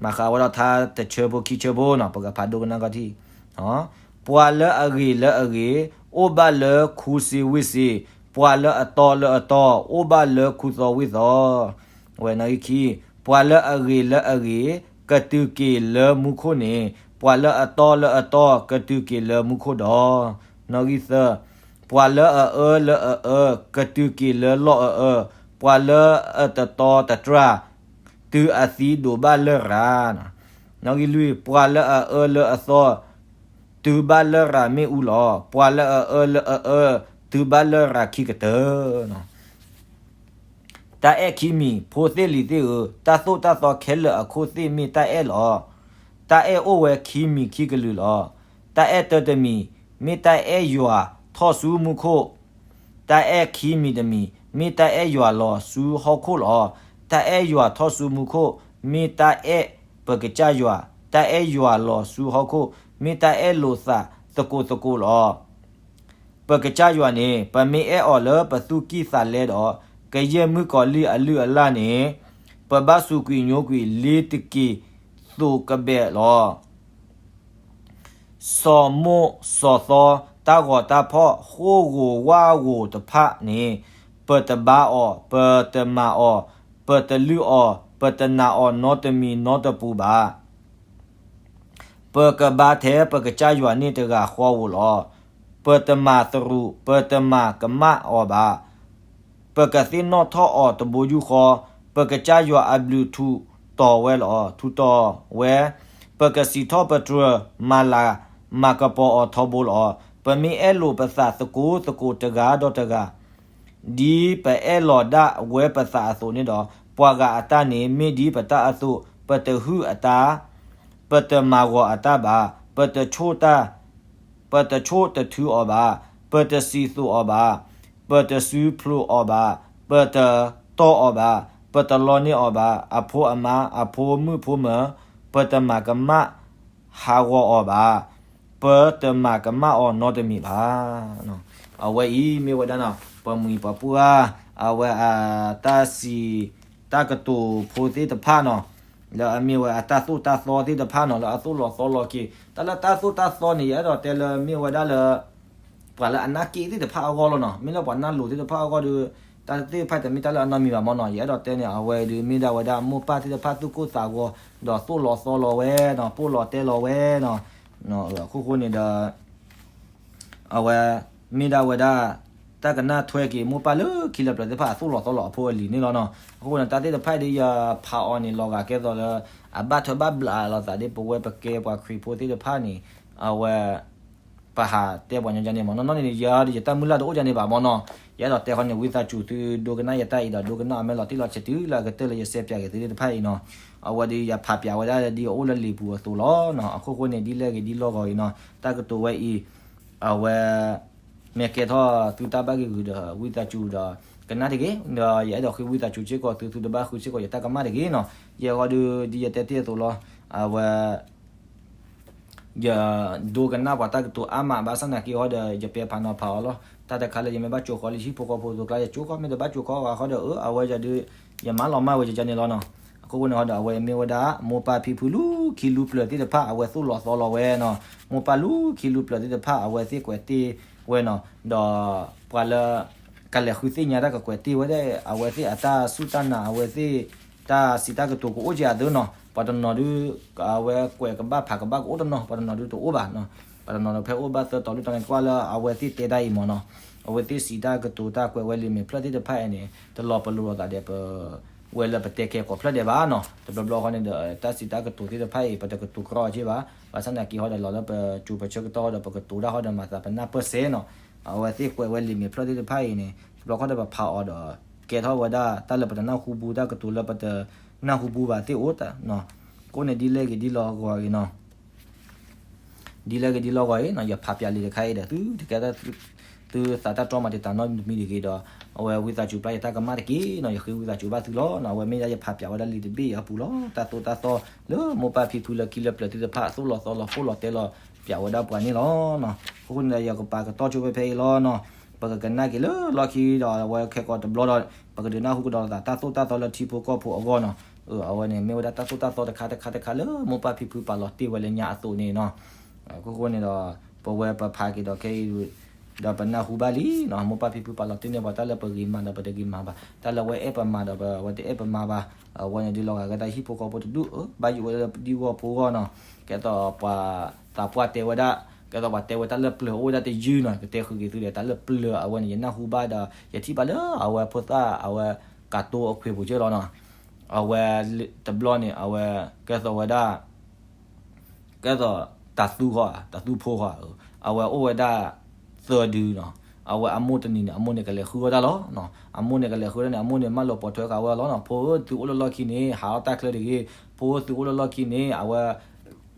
မၤဃးဝဲဒီးထါတဆၢဖိခံဆၢဖိနီၤ, ပကဖးဒိကနၣ်ကီၢ်ထံး. ပှၤလၢအဂ့ၤလၢအဂ့ၤ အိၣ်ဘၣ်လၢခူစ့ဝ့ၢ်စ့, ပှၤလၢအတီလၢအတီ အိၣ်ဘၣ်လၢခူသီဝ့ၢ်သီ. ဝဲနီၣ်ဂံၢ်ခံ, ပှၤလၢအဂ့ၤလၢအဂ့ၤ ကတုၤက့ၤလၢမူခိၣ်န့ၣ်, ပှၤလၢအတီလၢအတီ ကတုၤက့ၤလၢမူခိၣ်ဒီး. နီၣ်ဂံၢ်သၢ, ပှၤလၢအအၢလၢအအၢ ကတုၤက့ၤလၢလီၢ်အအၢ, ပှၤလၢအတတီတတြၢ် တုၤအသံဒိးဘၣ်လရာ်. နီၣ်ဂံၢ်လွံၢ်, ပှၤလၢအအၢလၢအသီ တုၤဘၣ်လရာ်မ့ၣ်အူလီၤ. ပှၤလၢအအၢလၢအအၢ တုၤဘၣ်လရာ်ခံကတၢၢ်. တၢ်အဲၣ်ခံမံၤ, ဖိသ့ၣ်လံၤသ့ၣ်ဧၢ, တၢ်သိၣ်တၢ်သီခဲလၢာ်အခိၣ်သ့ၣ်မ့ၢ်တၢ်အဲၣ်လီၤ. တၢ်အဲၣ်အိၣ်ဝဲခံမံၤခံကလုာ်လီၤ. တၢ်အဲၣ်တၢတမံၤ, မ့ၢ်တၢ်အဲၣ်ယွၤထီၣ်ဆူမူခိၣ်, တၢ်အဲၣ်ခံမံၤတမံၤ, မ့ၢ်တၢ်အဲၣ်ယွၤလီၤဆူဟီၣ်ခိၣ်လီၤ. တၢ်အဲၣ်ယွၤထီၣ်ဆူမူခိၣ်, မ့ၢ်တၢ်အဲၣ်ပကစၢ်ယွၤ, တၢ်အဲၣ်ယွၤလီၤဆူဟီၣ်ခိၣ်, မ့ၢ်တၢ်အဲၣ်လိာ်သးသကိးသကိးလီၤ. ပကစၢ်ယွၤန့ၣ် ပမ့ၢ်အဲၣ်အီၤလၢပသူၣ်ကံၢ်သးလဲဒီး ကယဲၢ်မုၣ်ကီၤလံၢ်အလုၢ်အလၢ်န့ၣ်, ပဘၣ်စူးကွံာ်ညိကွံာ်လ့ၤတက့ၤသိးကဘဲးလီၤ. စီၤမိၣ်စီၤသီ တၢ်ဂီၤတၢ်ဖီၣ် ဃိၣ်ဂိၤဝၣ်ဂိၤတဖၣ်န့ၣ်, ပတဘါအီၤ, ပတမၤအီၤ, ပတလုၢ်အီၤ, ပတနာ်အီၤနီတမံၤနီတပူၤဘၣ်. ပကဘါထဲပကစၢ်ယွၤန့ၣ်တဂၤဃီဧိၤလီၤ. ပတမၤသရူး, ပတမၤကမၣ်အီၤဘၣ်. ပကသ့ၣ်နီၣ်ထီၣ်အီၤတဘိယူၢ်ဃီ, ပကစၢ်ယွၤအဘျုးထူးတီၤဝဲလီၤ, ထူးတီၤဝဲ. ပကစံးထီၣ်ပတြၢၤ မၤလၤမၤကပီၤအီၤထီဘိလီၤ. ပမ့ၢ်အဲၣ်လိာ်ပသးသကိးသကိးတဂၤဒီးတဂၤ, ဒ်ပအဲၣ်လီၤဒၣ်ဝဲပသးအသိးန့ၣ်ဒီး, ပှၤဂၤအတၢ်န့ၣ် မ့ၢ်ဒ်ပတၢ်အသိး, ပတဟုၣ်အတၢ်, ပတမၤဂီၤအတၢ်ဘၣ်, ပတဆိၣ်တၢ်, ပတဆိၣ်တထုးအီၤဘၣ်, ပတစံးသိးအီၤဘၣ်, ပတစုဖျိးအီၤဘၣ်, ပတတီၢ်အီၤဘၣ်, ပတလီန့ၢ်အီၤဘၣ်, အဖိအမါ, အဖိမုၣ်ဖိမၢၤ, ပတမၤကမၣ် ဟးဂီၤအီၤဘၣ်, ပတမၤကမၣ်အီၤနီတမံၤဘၣ်. အဝဲအံၤမ့ၢ်ဝဲဒၣ်နီၤ ပမှံၤပပှၢ် အဝဲအတၢ်စံးတၢ်ကတိၤဖိသ့ၣ်တဖၣ်နီၤ, လၢအမ့ၢ်ဝဲအတၢ်သိၣ်တၢ်သီသ့ၣ်တဖၣ်နီၤ လၢအသိၣ်လီၤသီလီၤက့ၤ တၢ်လၢတၢ်သိၣ်တၢ်သီန့ၣ် ယအဲၣ်ဒိးတဲလၢမ့ၢ်ဝဲဒၣ်လၢ ပှၤလၢအနၢ်က့ၣ်သ့ၣ်တဖၣ်အဂီၢ်လီၤနီၤ, မ့ၢ်လၢပှၤနၢ်လိၤသ့ၣ်တဖၣ်အဂီၢ်ဒီး တၢ်သ့ၣ်တဖၣ်တမ့ၢ်တၢ်လၢအနီတမံၤဘၣ်မ့ၢ်နီၤ, ယအဲၣ်ဒိးတဲန့ၣ် အဝဲဒုးမ့ၢ်ဒၣ်ဝဲဒၣ်မိၢ်ပၢ်သ့ၣ်တဖၣ်သူၣ်ကိၢ်သးဂီၤ ဒီးသိၣ်လီၤသီလီၤဝဲနီၤ, ပိၢ်လီၤတဲလီၤဝဲနီၤ, အခိၣ်ဃိန့ၣ်ဒီး အဝဲ မ့ၢ်ဒၣ်ဝဲဒၣ် တၢ်ကနၣ်ထွဲက့ၤမိၢ်ပၢ်လၢခံလၢပျၢၤသ့ၣ်တဖၣ်အသိၣ်လီၤသီလီၤအဖိအလံၤန့ၣ်လီၤနီၤ, အဃိန့ၣ် တၢ်သ့ၣ်တဖၣ်ဒ်ယဖးအီၤန့ၣ် လီၤဂာ်ကဲသိးလၢ အဘၣ်ထွဲဘၣ်ဘျးလိာ်သးဒ်ပဝဲပကဲပှၤခရံာ်ဖိသ့ၣ်တဖၣ်န့ၣ် အဝဲ ပဟးတဲပှၤညီကန့ၣ်မ့ၢ်နီၤ, နီၢ်နီၢ်န့ၣ် ယၤဒီးယတၢ်မုၢ်လၢ်တအိၣ်ဒ်န့ၣ်ဘၣ်မ့ၢ်နီၤ, ယအဲၣ်ဒိးတဲဃီန့ၣ် ဝံသးစူၤသုဒိကနၣ်ယတၢ်အံၤဒီး ဒိကနၣ်အီၤမ့ၢ်လီၤတံၢ်လီၤဆဲးတုၤလၢအကတၢၢ်လၢယစဲးပၠးက့ၤသုသ့ၣ်တဖၣ်အံၤနီၤ, အဝဲဒ်ယဖးပၠးဝဲဒၣ်ဒ်အအိၣ်လၢလံာ်ပူၤအသိးလီၤနီၤ, အခိၣ်ဃိန့ၣ် ဒ်လဲၣ်ဂ့ၤဒ်လီၢ်ဂီၤအံၤနီၤ, တၢ်ကတိၤဝဲအံၤ အဝဲ မ့ၢ်ကဲထီၣ်သုတၢ်ဘၣ်ဂံၢ်ဂုာ်ဒီး ဝံသးစူၤဒီး ကနၣ်တဂ့ၤ, ဒီးယအဲၣ်ဒိးဃ့ဝံသးစူၤစ့ၢ်ကီးသု သုတဘၣ်ဃုစ့ၢ်ကီးယတၢ်ကမၣ်တဂ့ၤနီၤ, ယဲဃီဒီး ဒ်ယတဲတ့ၢ်အသိးလီၤ, အဝဲ ယဒိကနၣ်ပှၤတၢ်ကတိၤအါမး ဘၣ်ဆၣ်နာ်က့ဟီဒီး ယပဲာ်ဖးနီၤဖးအီၤလီၤ, တၢ်တခါလၢယမ့ၢ်ဘၣ်ကၠိဃီလၢဟံၣ်ဖိဃီဖိအသိးကျါ ယကၠိဃီ မ့ၢ်တဘၣ်ကၠိဃီဘၣ်ဃီဒီး အၢ အဝဲယၤဒီး ယမၤလီၤမၢ်ဝဲယကန့ၣ်လီၤနီၤ, အခိၣ်ဃိန့ၣ်ဟီဒီး အဝဲမ့ၢ်ဝဲဒၣ် မိၢ်ပၢ်ဖံဖုလၢခံလူပျၢၤသ့ၣ်တဖၣ် အဝဲသိၣ်လီၤသီလီၤဝဲနီၤ, မိၢ်ပၢ်လၢခံလူပျၢၤသ့ၣ်တဖၣ် အဝဲသ့ၣ်ကွဲးတ့ၢ်ဝဲနီၤ, ဒီးပှၤလၢ ကလဲၤဃုသ့ၣ်ညါတၢ်ကကွဲးတ့ၢ်ဝဲဒၣ် အဝဲသ့ၣ်အတၢ်စူၢ်တၢ်နာ် အဝဲသ့ၣ် တၢ်စံးတၢ်ကတိၤကအိၣ်က့ၤအသိးနီၤ, ပှၤတနီၤဒုး အဝဲကွဲးကဘၣ်ဖးကဘၣ်ကအိၣ်တနီၤ, ပှၤတနီၤဒုးတအိၣ်ဘၣ်နီၤ, ပှၤတနီၤဒီးဖဲအိၣ်ဘၣ်သၢတီၤလွံၢ်တီၤန့ၣ် ကွၢ်လၢအဝဲသ့ၣ်တဲတၢ်အံၤမ့ၢ်နီၤ, အဝဲသ့ၣ်စံးတၢ်ကတိၤတၢ်ကွဲးဝဲလံာ်မဲာ်ဖျၢၣ်သ့ၣ်တဖၣ်အံၤန့ၣ် တလီၤပလိာ်လိာ်သးဒီးပ ဝဲလၢပတဲကဲကိးဖျၢၣ်ဒဲးဘၣ်နီၤ. တဘျီဘျီဃီန့ၣ်ဒီး တၢ်စံးတၢ်ကတိၤသ့ၣ်တဖၣ်အံၤ ပတကတိၤကရီအီၤက့ဘၣ်. ဘၣ်ဆၣ်သနာ်က့ဟီဒီး လီၤလၢပစိၤပဆၢကတီၢ်ဟီဒီး ပကတိၤတၢ်ဟီဒီး မၤသးပနၢ်ပၢၢ်စဲနီၤ. အဝဲသ့ၣ်ကွဲးဝဲလံာ်မဲာ်ဖျၢၣ်သ့ၣ်တဖၣ်အံၤန့ၣ် တဘျီခီဒီးပဖးအီၤဒီး ကဲထီၣ်ဝဲဒၣ်တၢ်လၢပတနၢ်ဟူဘူး တၢ်ကတိၤလၢပတနၢ်ဟူဘူးဘၣ်သ့ၣ်အိၣ်နီၤ. အဃိန့ၣ် ဒ်လဲၣ်ဂ့ၤဒ်လဲၣ်ဂ့ၤနီၤ ဒ်လဲၣ်ဂ့ၤဒ်လဲၣ်ဂ့ၤနီၤ ယဖးပၠးလံာ်တခါအံၤဒီး သုတကဲ သုသးတၢ်တြီမၤတံာ်တာ်နီတမံၤတဂ့ၤဒီး အဝဲဝံသးစူၤပျၢ်ယတၢ်ကမၣ်တက့ၢ်နီၤ. ယဃ့ဝံသးစူၤဘၣ်သုလီၤနီၤ. အဝဲမ့ၢ်ဒၣ်ယဖးပၠးဝဲဒၣ်လံာ်တဘ့ၣ်အံၤအပူၤလီၤ. တၢ်သိၣ်တၢ်သီလၢမိၢ်ပၢ်ဖံဖုလၢခံလၢပျၢၤသ့ၣ်တဖၣ် သိၣ်လီၤသီလီၤ ဖှိၣ်လီၤတဲလီၤ ပၠးဝဲဒၣ်ပှၤန့ၣ်လီၤနီၤ. အဃိန့ၣ်ဒီး ယကပာ်ကတီၢ်ဆိဝဲဖဲအံၤလီၤနီၤ. ပကကနၣ်က့ၤလၢလီၢ်ခံဒီး အဝဲခဲကိာ်တဘျီဒီး ပကဒုးနၢ်ဟူကဒီးသးတၢ်သိၣ်တၢ်သီလၢထံဖိကီၢ်ဖိအဂီၢ်နီၤ. အဝဲန့ၣ် မ့ၢ်ဝဲဒၣ်တၢ်သိၣ်တၢ်သီတခါတခါတခါလၢ မိၢ်ပၢ်ဖံဖုပာ်လီၤတ့ၢ်ဝဲလၢညါအသိးန့ၣ်နီၤ. အခိၣ်ဃိန့ၣ်ဒီး ပဝဲပဖးက့ၤဒီးခဲအံၤ ဒီးပနၢ်ဟူဘၣ်လံနီၤ. မိၢ်ပၢ်ဖံဖုပာ်လီၤတ့ၢ်န့ၢ်ပှၤတၢ်လၢပဂ့ၤမၤဒီးပတဂ့ၤမၤဘၣ်. တၢ်လၢအဝဲအဲၣ်ပမၤဒီး ပဝဲတအဲၣ်ပမၤဘၣ်. အဝဲန့ၣ်ဒ်လီၤဂာ်ကဲတၢ်ဟံၣ်ဖိဃီဖိတဒူၣ် ဘၣ်ယိၣ်ဝဲလၢဒံဂီၢ်ဖိဂီၢ်နီၤ. ကဲသိးပှၤသးပှၢ်တဲဝဲဒၣ် ကဲသိးပှၤတဲဝဲတၢ်လၢပျၢၤအိၣ်ဝဲဒၣ်တယုၢ်နီၤ. ကတဲဃုာ်က့ၤသုဒီး တၢ်လၢပျၢၤအဝဲန့ၣ် ယနၢ်ဟူဘၣ်ဒီး ယထံၣ်ဘၣ်လၢအဝဲဖိသၣ်အဝဲကးတိအခွ့ပူၤကၢလီၤနီၤ. အဝဲတဘျီန့ၣ် အဝဲကဲသိးဝဲဒၣ် ကဲသိးတၤသူဃီဧါ တၤသူဖိဃီဧါ, အဝဲအိၣ်ဝဲဒၣ်သၢဒုနီၤ. အဝဲအမိၢ်တနံၤန့ၣ် အမိၢ်န့ၣ်ကလဲၤဃုအီၣ်တၢ်လီၤ. အမိၢ်န့ၣ်ကလဲၤဃုအီၣ်တၢ်န့ၣ် အမိၢ်န့ၣ်မၢလီၤပိာ်ထွဲဃာ်ဝဲလီၤနီၤ. ဖိဧၢ သုအိၣ်လၢလီၢ်ခံန့ၣ် ဟးထီၣ်တၢ်ချၢတဂ့ၤ. ဖိဧၢ သုအိၣ်လၢလီၢ်ခံန့ၣ် အဝဲ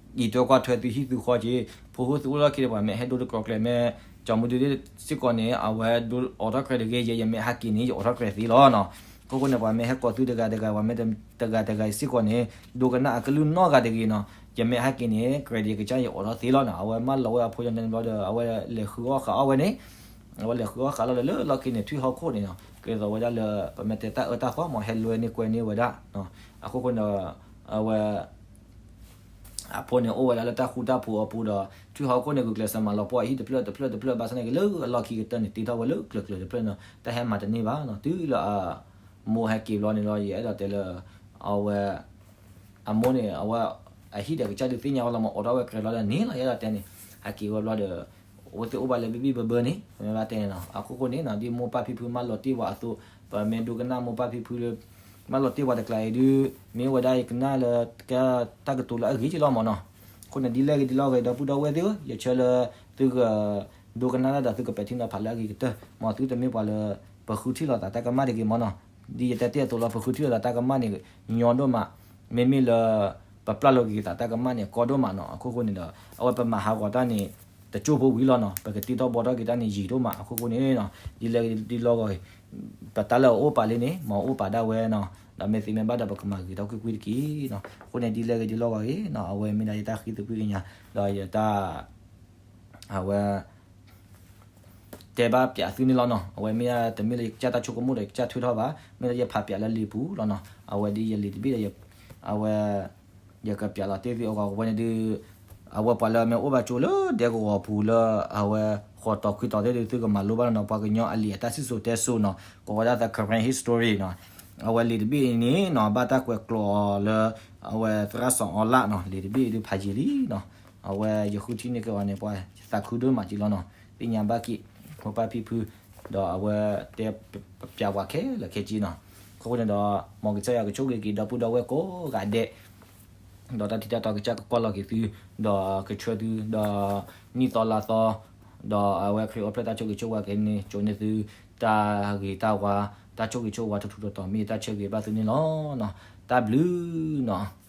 အံးထွဲကွၢ်ထွဲသုဟံၣ်သုဃီက့ၤ. ဖိဧၢ သုအိၣ်လၢလီၢ်ခံန့ၣ် ပှၤမ့ၢ်ဟဲဒိတြီကျဲၤ မ့ၢ် ကၠီမုၢ်ဒုစ့ၢ်ကီးန့ၣ် အဝဲဒိအိးထီၣ်ကျဲၤတဂ့ၤ. ယဲယမဲာ်ဟးက့ၤန့ၣ် ယအိးထီၣ်ကျဲၤသ့လီၤနီၤ. အခိၣ်ဃိန့ၣ် ပှၤမ့ၢ်ဟဲကိးသုတဂၤတဂၤ ပှၤမ့ၢ်တဂၤတဂၤအံၤစ့ၢ်ကီးန့ၣ် ဒိကနၣ်အကလုၢ်နီတဂၤတဂ့ၤနီၤ. ယမဲာ်ဟးက့ၤန့ၣ် ကျဲၤဒံးယကစၢ် ယအိးထီၣ်သ့လီၤနီၤ. အဝဲမၢလီၤဝဲအဖိယီၤန့ၣ်ဘျီဒီး အဝဲလဲၤဃုအီၣ်ဃာ်အီၣ်ဝဲန့ၣ် အဝဲလဲၤဃုအီၣ်ဃာ်လီၤဒီး လၢလီၢ်ခံန့ၣ် ထွံၣ်ဟီၣ်ခိၣ်န့ၣ်နီၤ ကဲသိးဝဲဒၣ်လၢ ပမ့ၢ်တဲတၢ်အၢတၢ်သီမ့ၢ် ဟဲလွဲန့ၢ်ကွဲန့ၢ်ဝဲဒၣ်. အခိၣ်ဃိန့ၣ် အဝဲ အဖိန့ၣ်အိၣ်ဝဲဒၣ်လၢတၢ်ဃူတၢ်ဖိးအပူၤဒီး ထွံၣ်ဟီၣ်ခိၣ်န့ၣ် ဂုာ်ကျဲးစၢးမၤလီၤပှီၢ်အဟံၣ်တဖျၢၣ်တဖျၢၣ်တဖျၢၣ် ဘၣ်ဆၣ်န့ၣ်က့ လၢအလီၢ်ခံကတၢၢ်န့ၣ် တ့ထီၣ်ဝဲလၢကျၢၤကျၢၤတဖျၢၣ်န့ၣ် တၢ်ဟဲမၤတန့ၢ်ဘၣ်နီၤ. တုၤလၢအမိၢ်ဟဲက့ၤဘျီန့ၣ်လီၤ ယအဲၣ်ဒိးတဲလၢ အဝဲ အမိၢ်န့ၣ် အဝဲ အဟံၣ်ဒီးကစၢ်ဒုးသ့ၣ်ညါဝဲလီၤမး အိးထီၣ်ဝဲကျဲၤလီၤဒီးန့ၣ်လီၤ ယအဲၣ်ဒိးတဲန့ၣ် ဟဲက့ၤဝဲဘျီဒီး အိၣ်သ့ၣ်အိၣ်ဘၣ်လၢဘံၣ်ဘံၣ်ဘၢဘၢန့ၣ် ပမ့ၢ်ဘၣ်တဲန့ၣ်နီၤ. အခိၣ်ဃိန့ၣ်နီၤ ဒ်မိၢ်ပၢ်ဖံဖုမၢလီၤတ့ၢ်ဝဲအသိး ပမ့ၢ်ဒိကနၣ်မိၢ်ပၢ်ဖံဖုလၢ မၢလီၤတ့ၢ်ဝဲတကျါအံၤဒုး မ့ၢ်ဝဲဒၣ်ယကနၣ်လၢ ကဲတၢ်ကတိၤလၢအဂ့ၤက့လီၤမးနီၤ. အဃိန့ၣ် ဒ်လဲၣ်ဂ့ၤဒ်လဲၣ်ဂ့ၤ ဒီပုၢ်ဒီဝဲၢ်သ့ၣ်ဧၢ ယဆၢလၢ သုက ဒိကနၣ်တၢ်ဒီးသုကပဲာ်ထံနီၤဖးလၢအဂ့ၤကတၢၢ် မ်သုတမ့ၢ်ပှၤလၢ ပဃုထံၣ်လိာ်သးတၢ်ကမၣ်တဂ့ၤမးနီၤ. ဒ်ယတဲတ့ၢ်အသိးလီၤ ပဃုထံၣ်လိာ်သးတၢ်ကမၣ်န့ၣ် ညီဒိၣ်မး မ့မ့ၢ်လၢ ပပျၢ်လိာ်က့ၤသးတၢ်ကမၣ်န့ၣ် ကီဒိၣ်မးနီၤ. အခိၣ်ဃိန့ၣ်ဒီး အဝဲပမၤဟးဂီၤတၢ်န့ၣ် တကၠိၢ်ဖိဝံၤလီၤနီၤ ပကတ့ထီၣ်ဘှီထီၣ်က့ၤတၢ်န့ၣ်ယံာ်ဒိၣ်မး. အခိၣ်ဃိန့ၣ်နီၤ ဒ်လဲၣ်ဂ့ၤဒ်လဲၣ်ဂ့ၤ ပတၢ်လၢအအိၣ်ပာ်လံန့ၣ် မ်အအိၣ်ပာ်ဒၣ်ဝဲနီၤ ဒီးမ့ၢ်သ့မ့ၢ်ဘၣ်ဒီး ပကမၤဂ့ၤထီၣ်ကွ့ၢ်ကွ့ၢ်တက့ၢ်နီၤ. အဃိန့ၣ် ဒ်လဲၣ်ဂ့ၤဒ်လဲၣ်ဂ့ၤနီၤ အဝဲမ့ၢ်ဒၣ်ယတၢ်ဃံသကွံၢ်ကညး ဒီးယတၢ် အဝဲ တဲဘၣ်ပၠးသုန့ၣ်လီၤနီၤ. အဝဲမ့ၢ်ဒၣ်တမ့ၢ်လၢယကစၢ်တၢ်ဆိကမိၣ်ဒီးယကစၢ်ထွဲထီၣ်ဘၣ် မ့ၢ်ဒၣ်ယဖးပၠးလၢလံာ်ပူၤလီၤနီၤ. အဝဲဒ်ယလံာ်တဘ့ၣ်ဒီး အဝဲ ယကပၠးလီၤတ့ၢ်သုအဂီၢ် အဝဲန့ၣ်ဒုး အဝဲပှၤလၢအမ့ၢ်အိၣ်ဘၣ်ကၠိလၢဒဲကဝီၤပူၤလၢ အဝဲဃိးတီၤခွံတီၤသ့ၣ်ဒုး သုကမၤလိဘၣ်လီၤနီၤ ပှၤကညီအလံာ်အတၢ်စံၣ်စိၤတဲစိၤနီၤ ကိးဝဲဒၣ် The Karen History နီၤ. အဝဲလံာ်တဘ့ၣ်အံၤန့ၣ်နီၤ ဘၣ်တၢ်ကွဲးကျိာ်အီၤလၢ အဝဲသရၣ်စီၤအီလးနီၤ လံာ်တဘ့ၣ်အံၤဒုးဖးယံာ်လံနီၤ. အဝဲယဃုထံၣ်န့ၢ်က့ၤအီၤန့ၣ် ပှၤသးခုဒိၣ်မးက့လီၤနီၤ သ့ၣ်ညါဘၣ်က့ၤ မိၢ်ပၢ်ဖံဖု ဒီးအဝဲတဲပၠးပှၤခဲလၢာ်ခဲဆ့နီၤ. အဃိန့ၣ်ဒီး မ်ကစၢ်ယွၤကဆိၣ်ဂ့ၤက့ၤဒီပုၢ်ဒီဝဲၢ်ကိးဂၤဒဲး ဒီးတၢ်ထံၣ်တၢ်တီကစၢ်ကကွၢ်လီၤက့ၤသု ဒီးကဆှၢသု ဒီးနံၣ်သီလါသီ ဒီးအဝဲခရံာ်အိၣ်ဖျဲၣ်တၢ်ဆိၣ်ဂ့ၤဆိၣ်ဝါက့ၤန့ၣ် ကၠိန့ၢ်သု တၢ်ဂ့ၤတၢ်ဝါ တၢ်ဆိၣ်ဂ့ၤဆိၣ်ဝါထူထူတီၤတီၤ မ့ၢ်တၢ်ဆၢဂ့ၤဘၣ်သုန့ၣ်လီၤနီၤ. တၢ်ဘျုးနီၤ.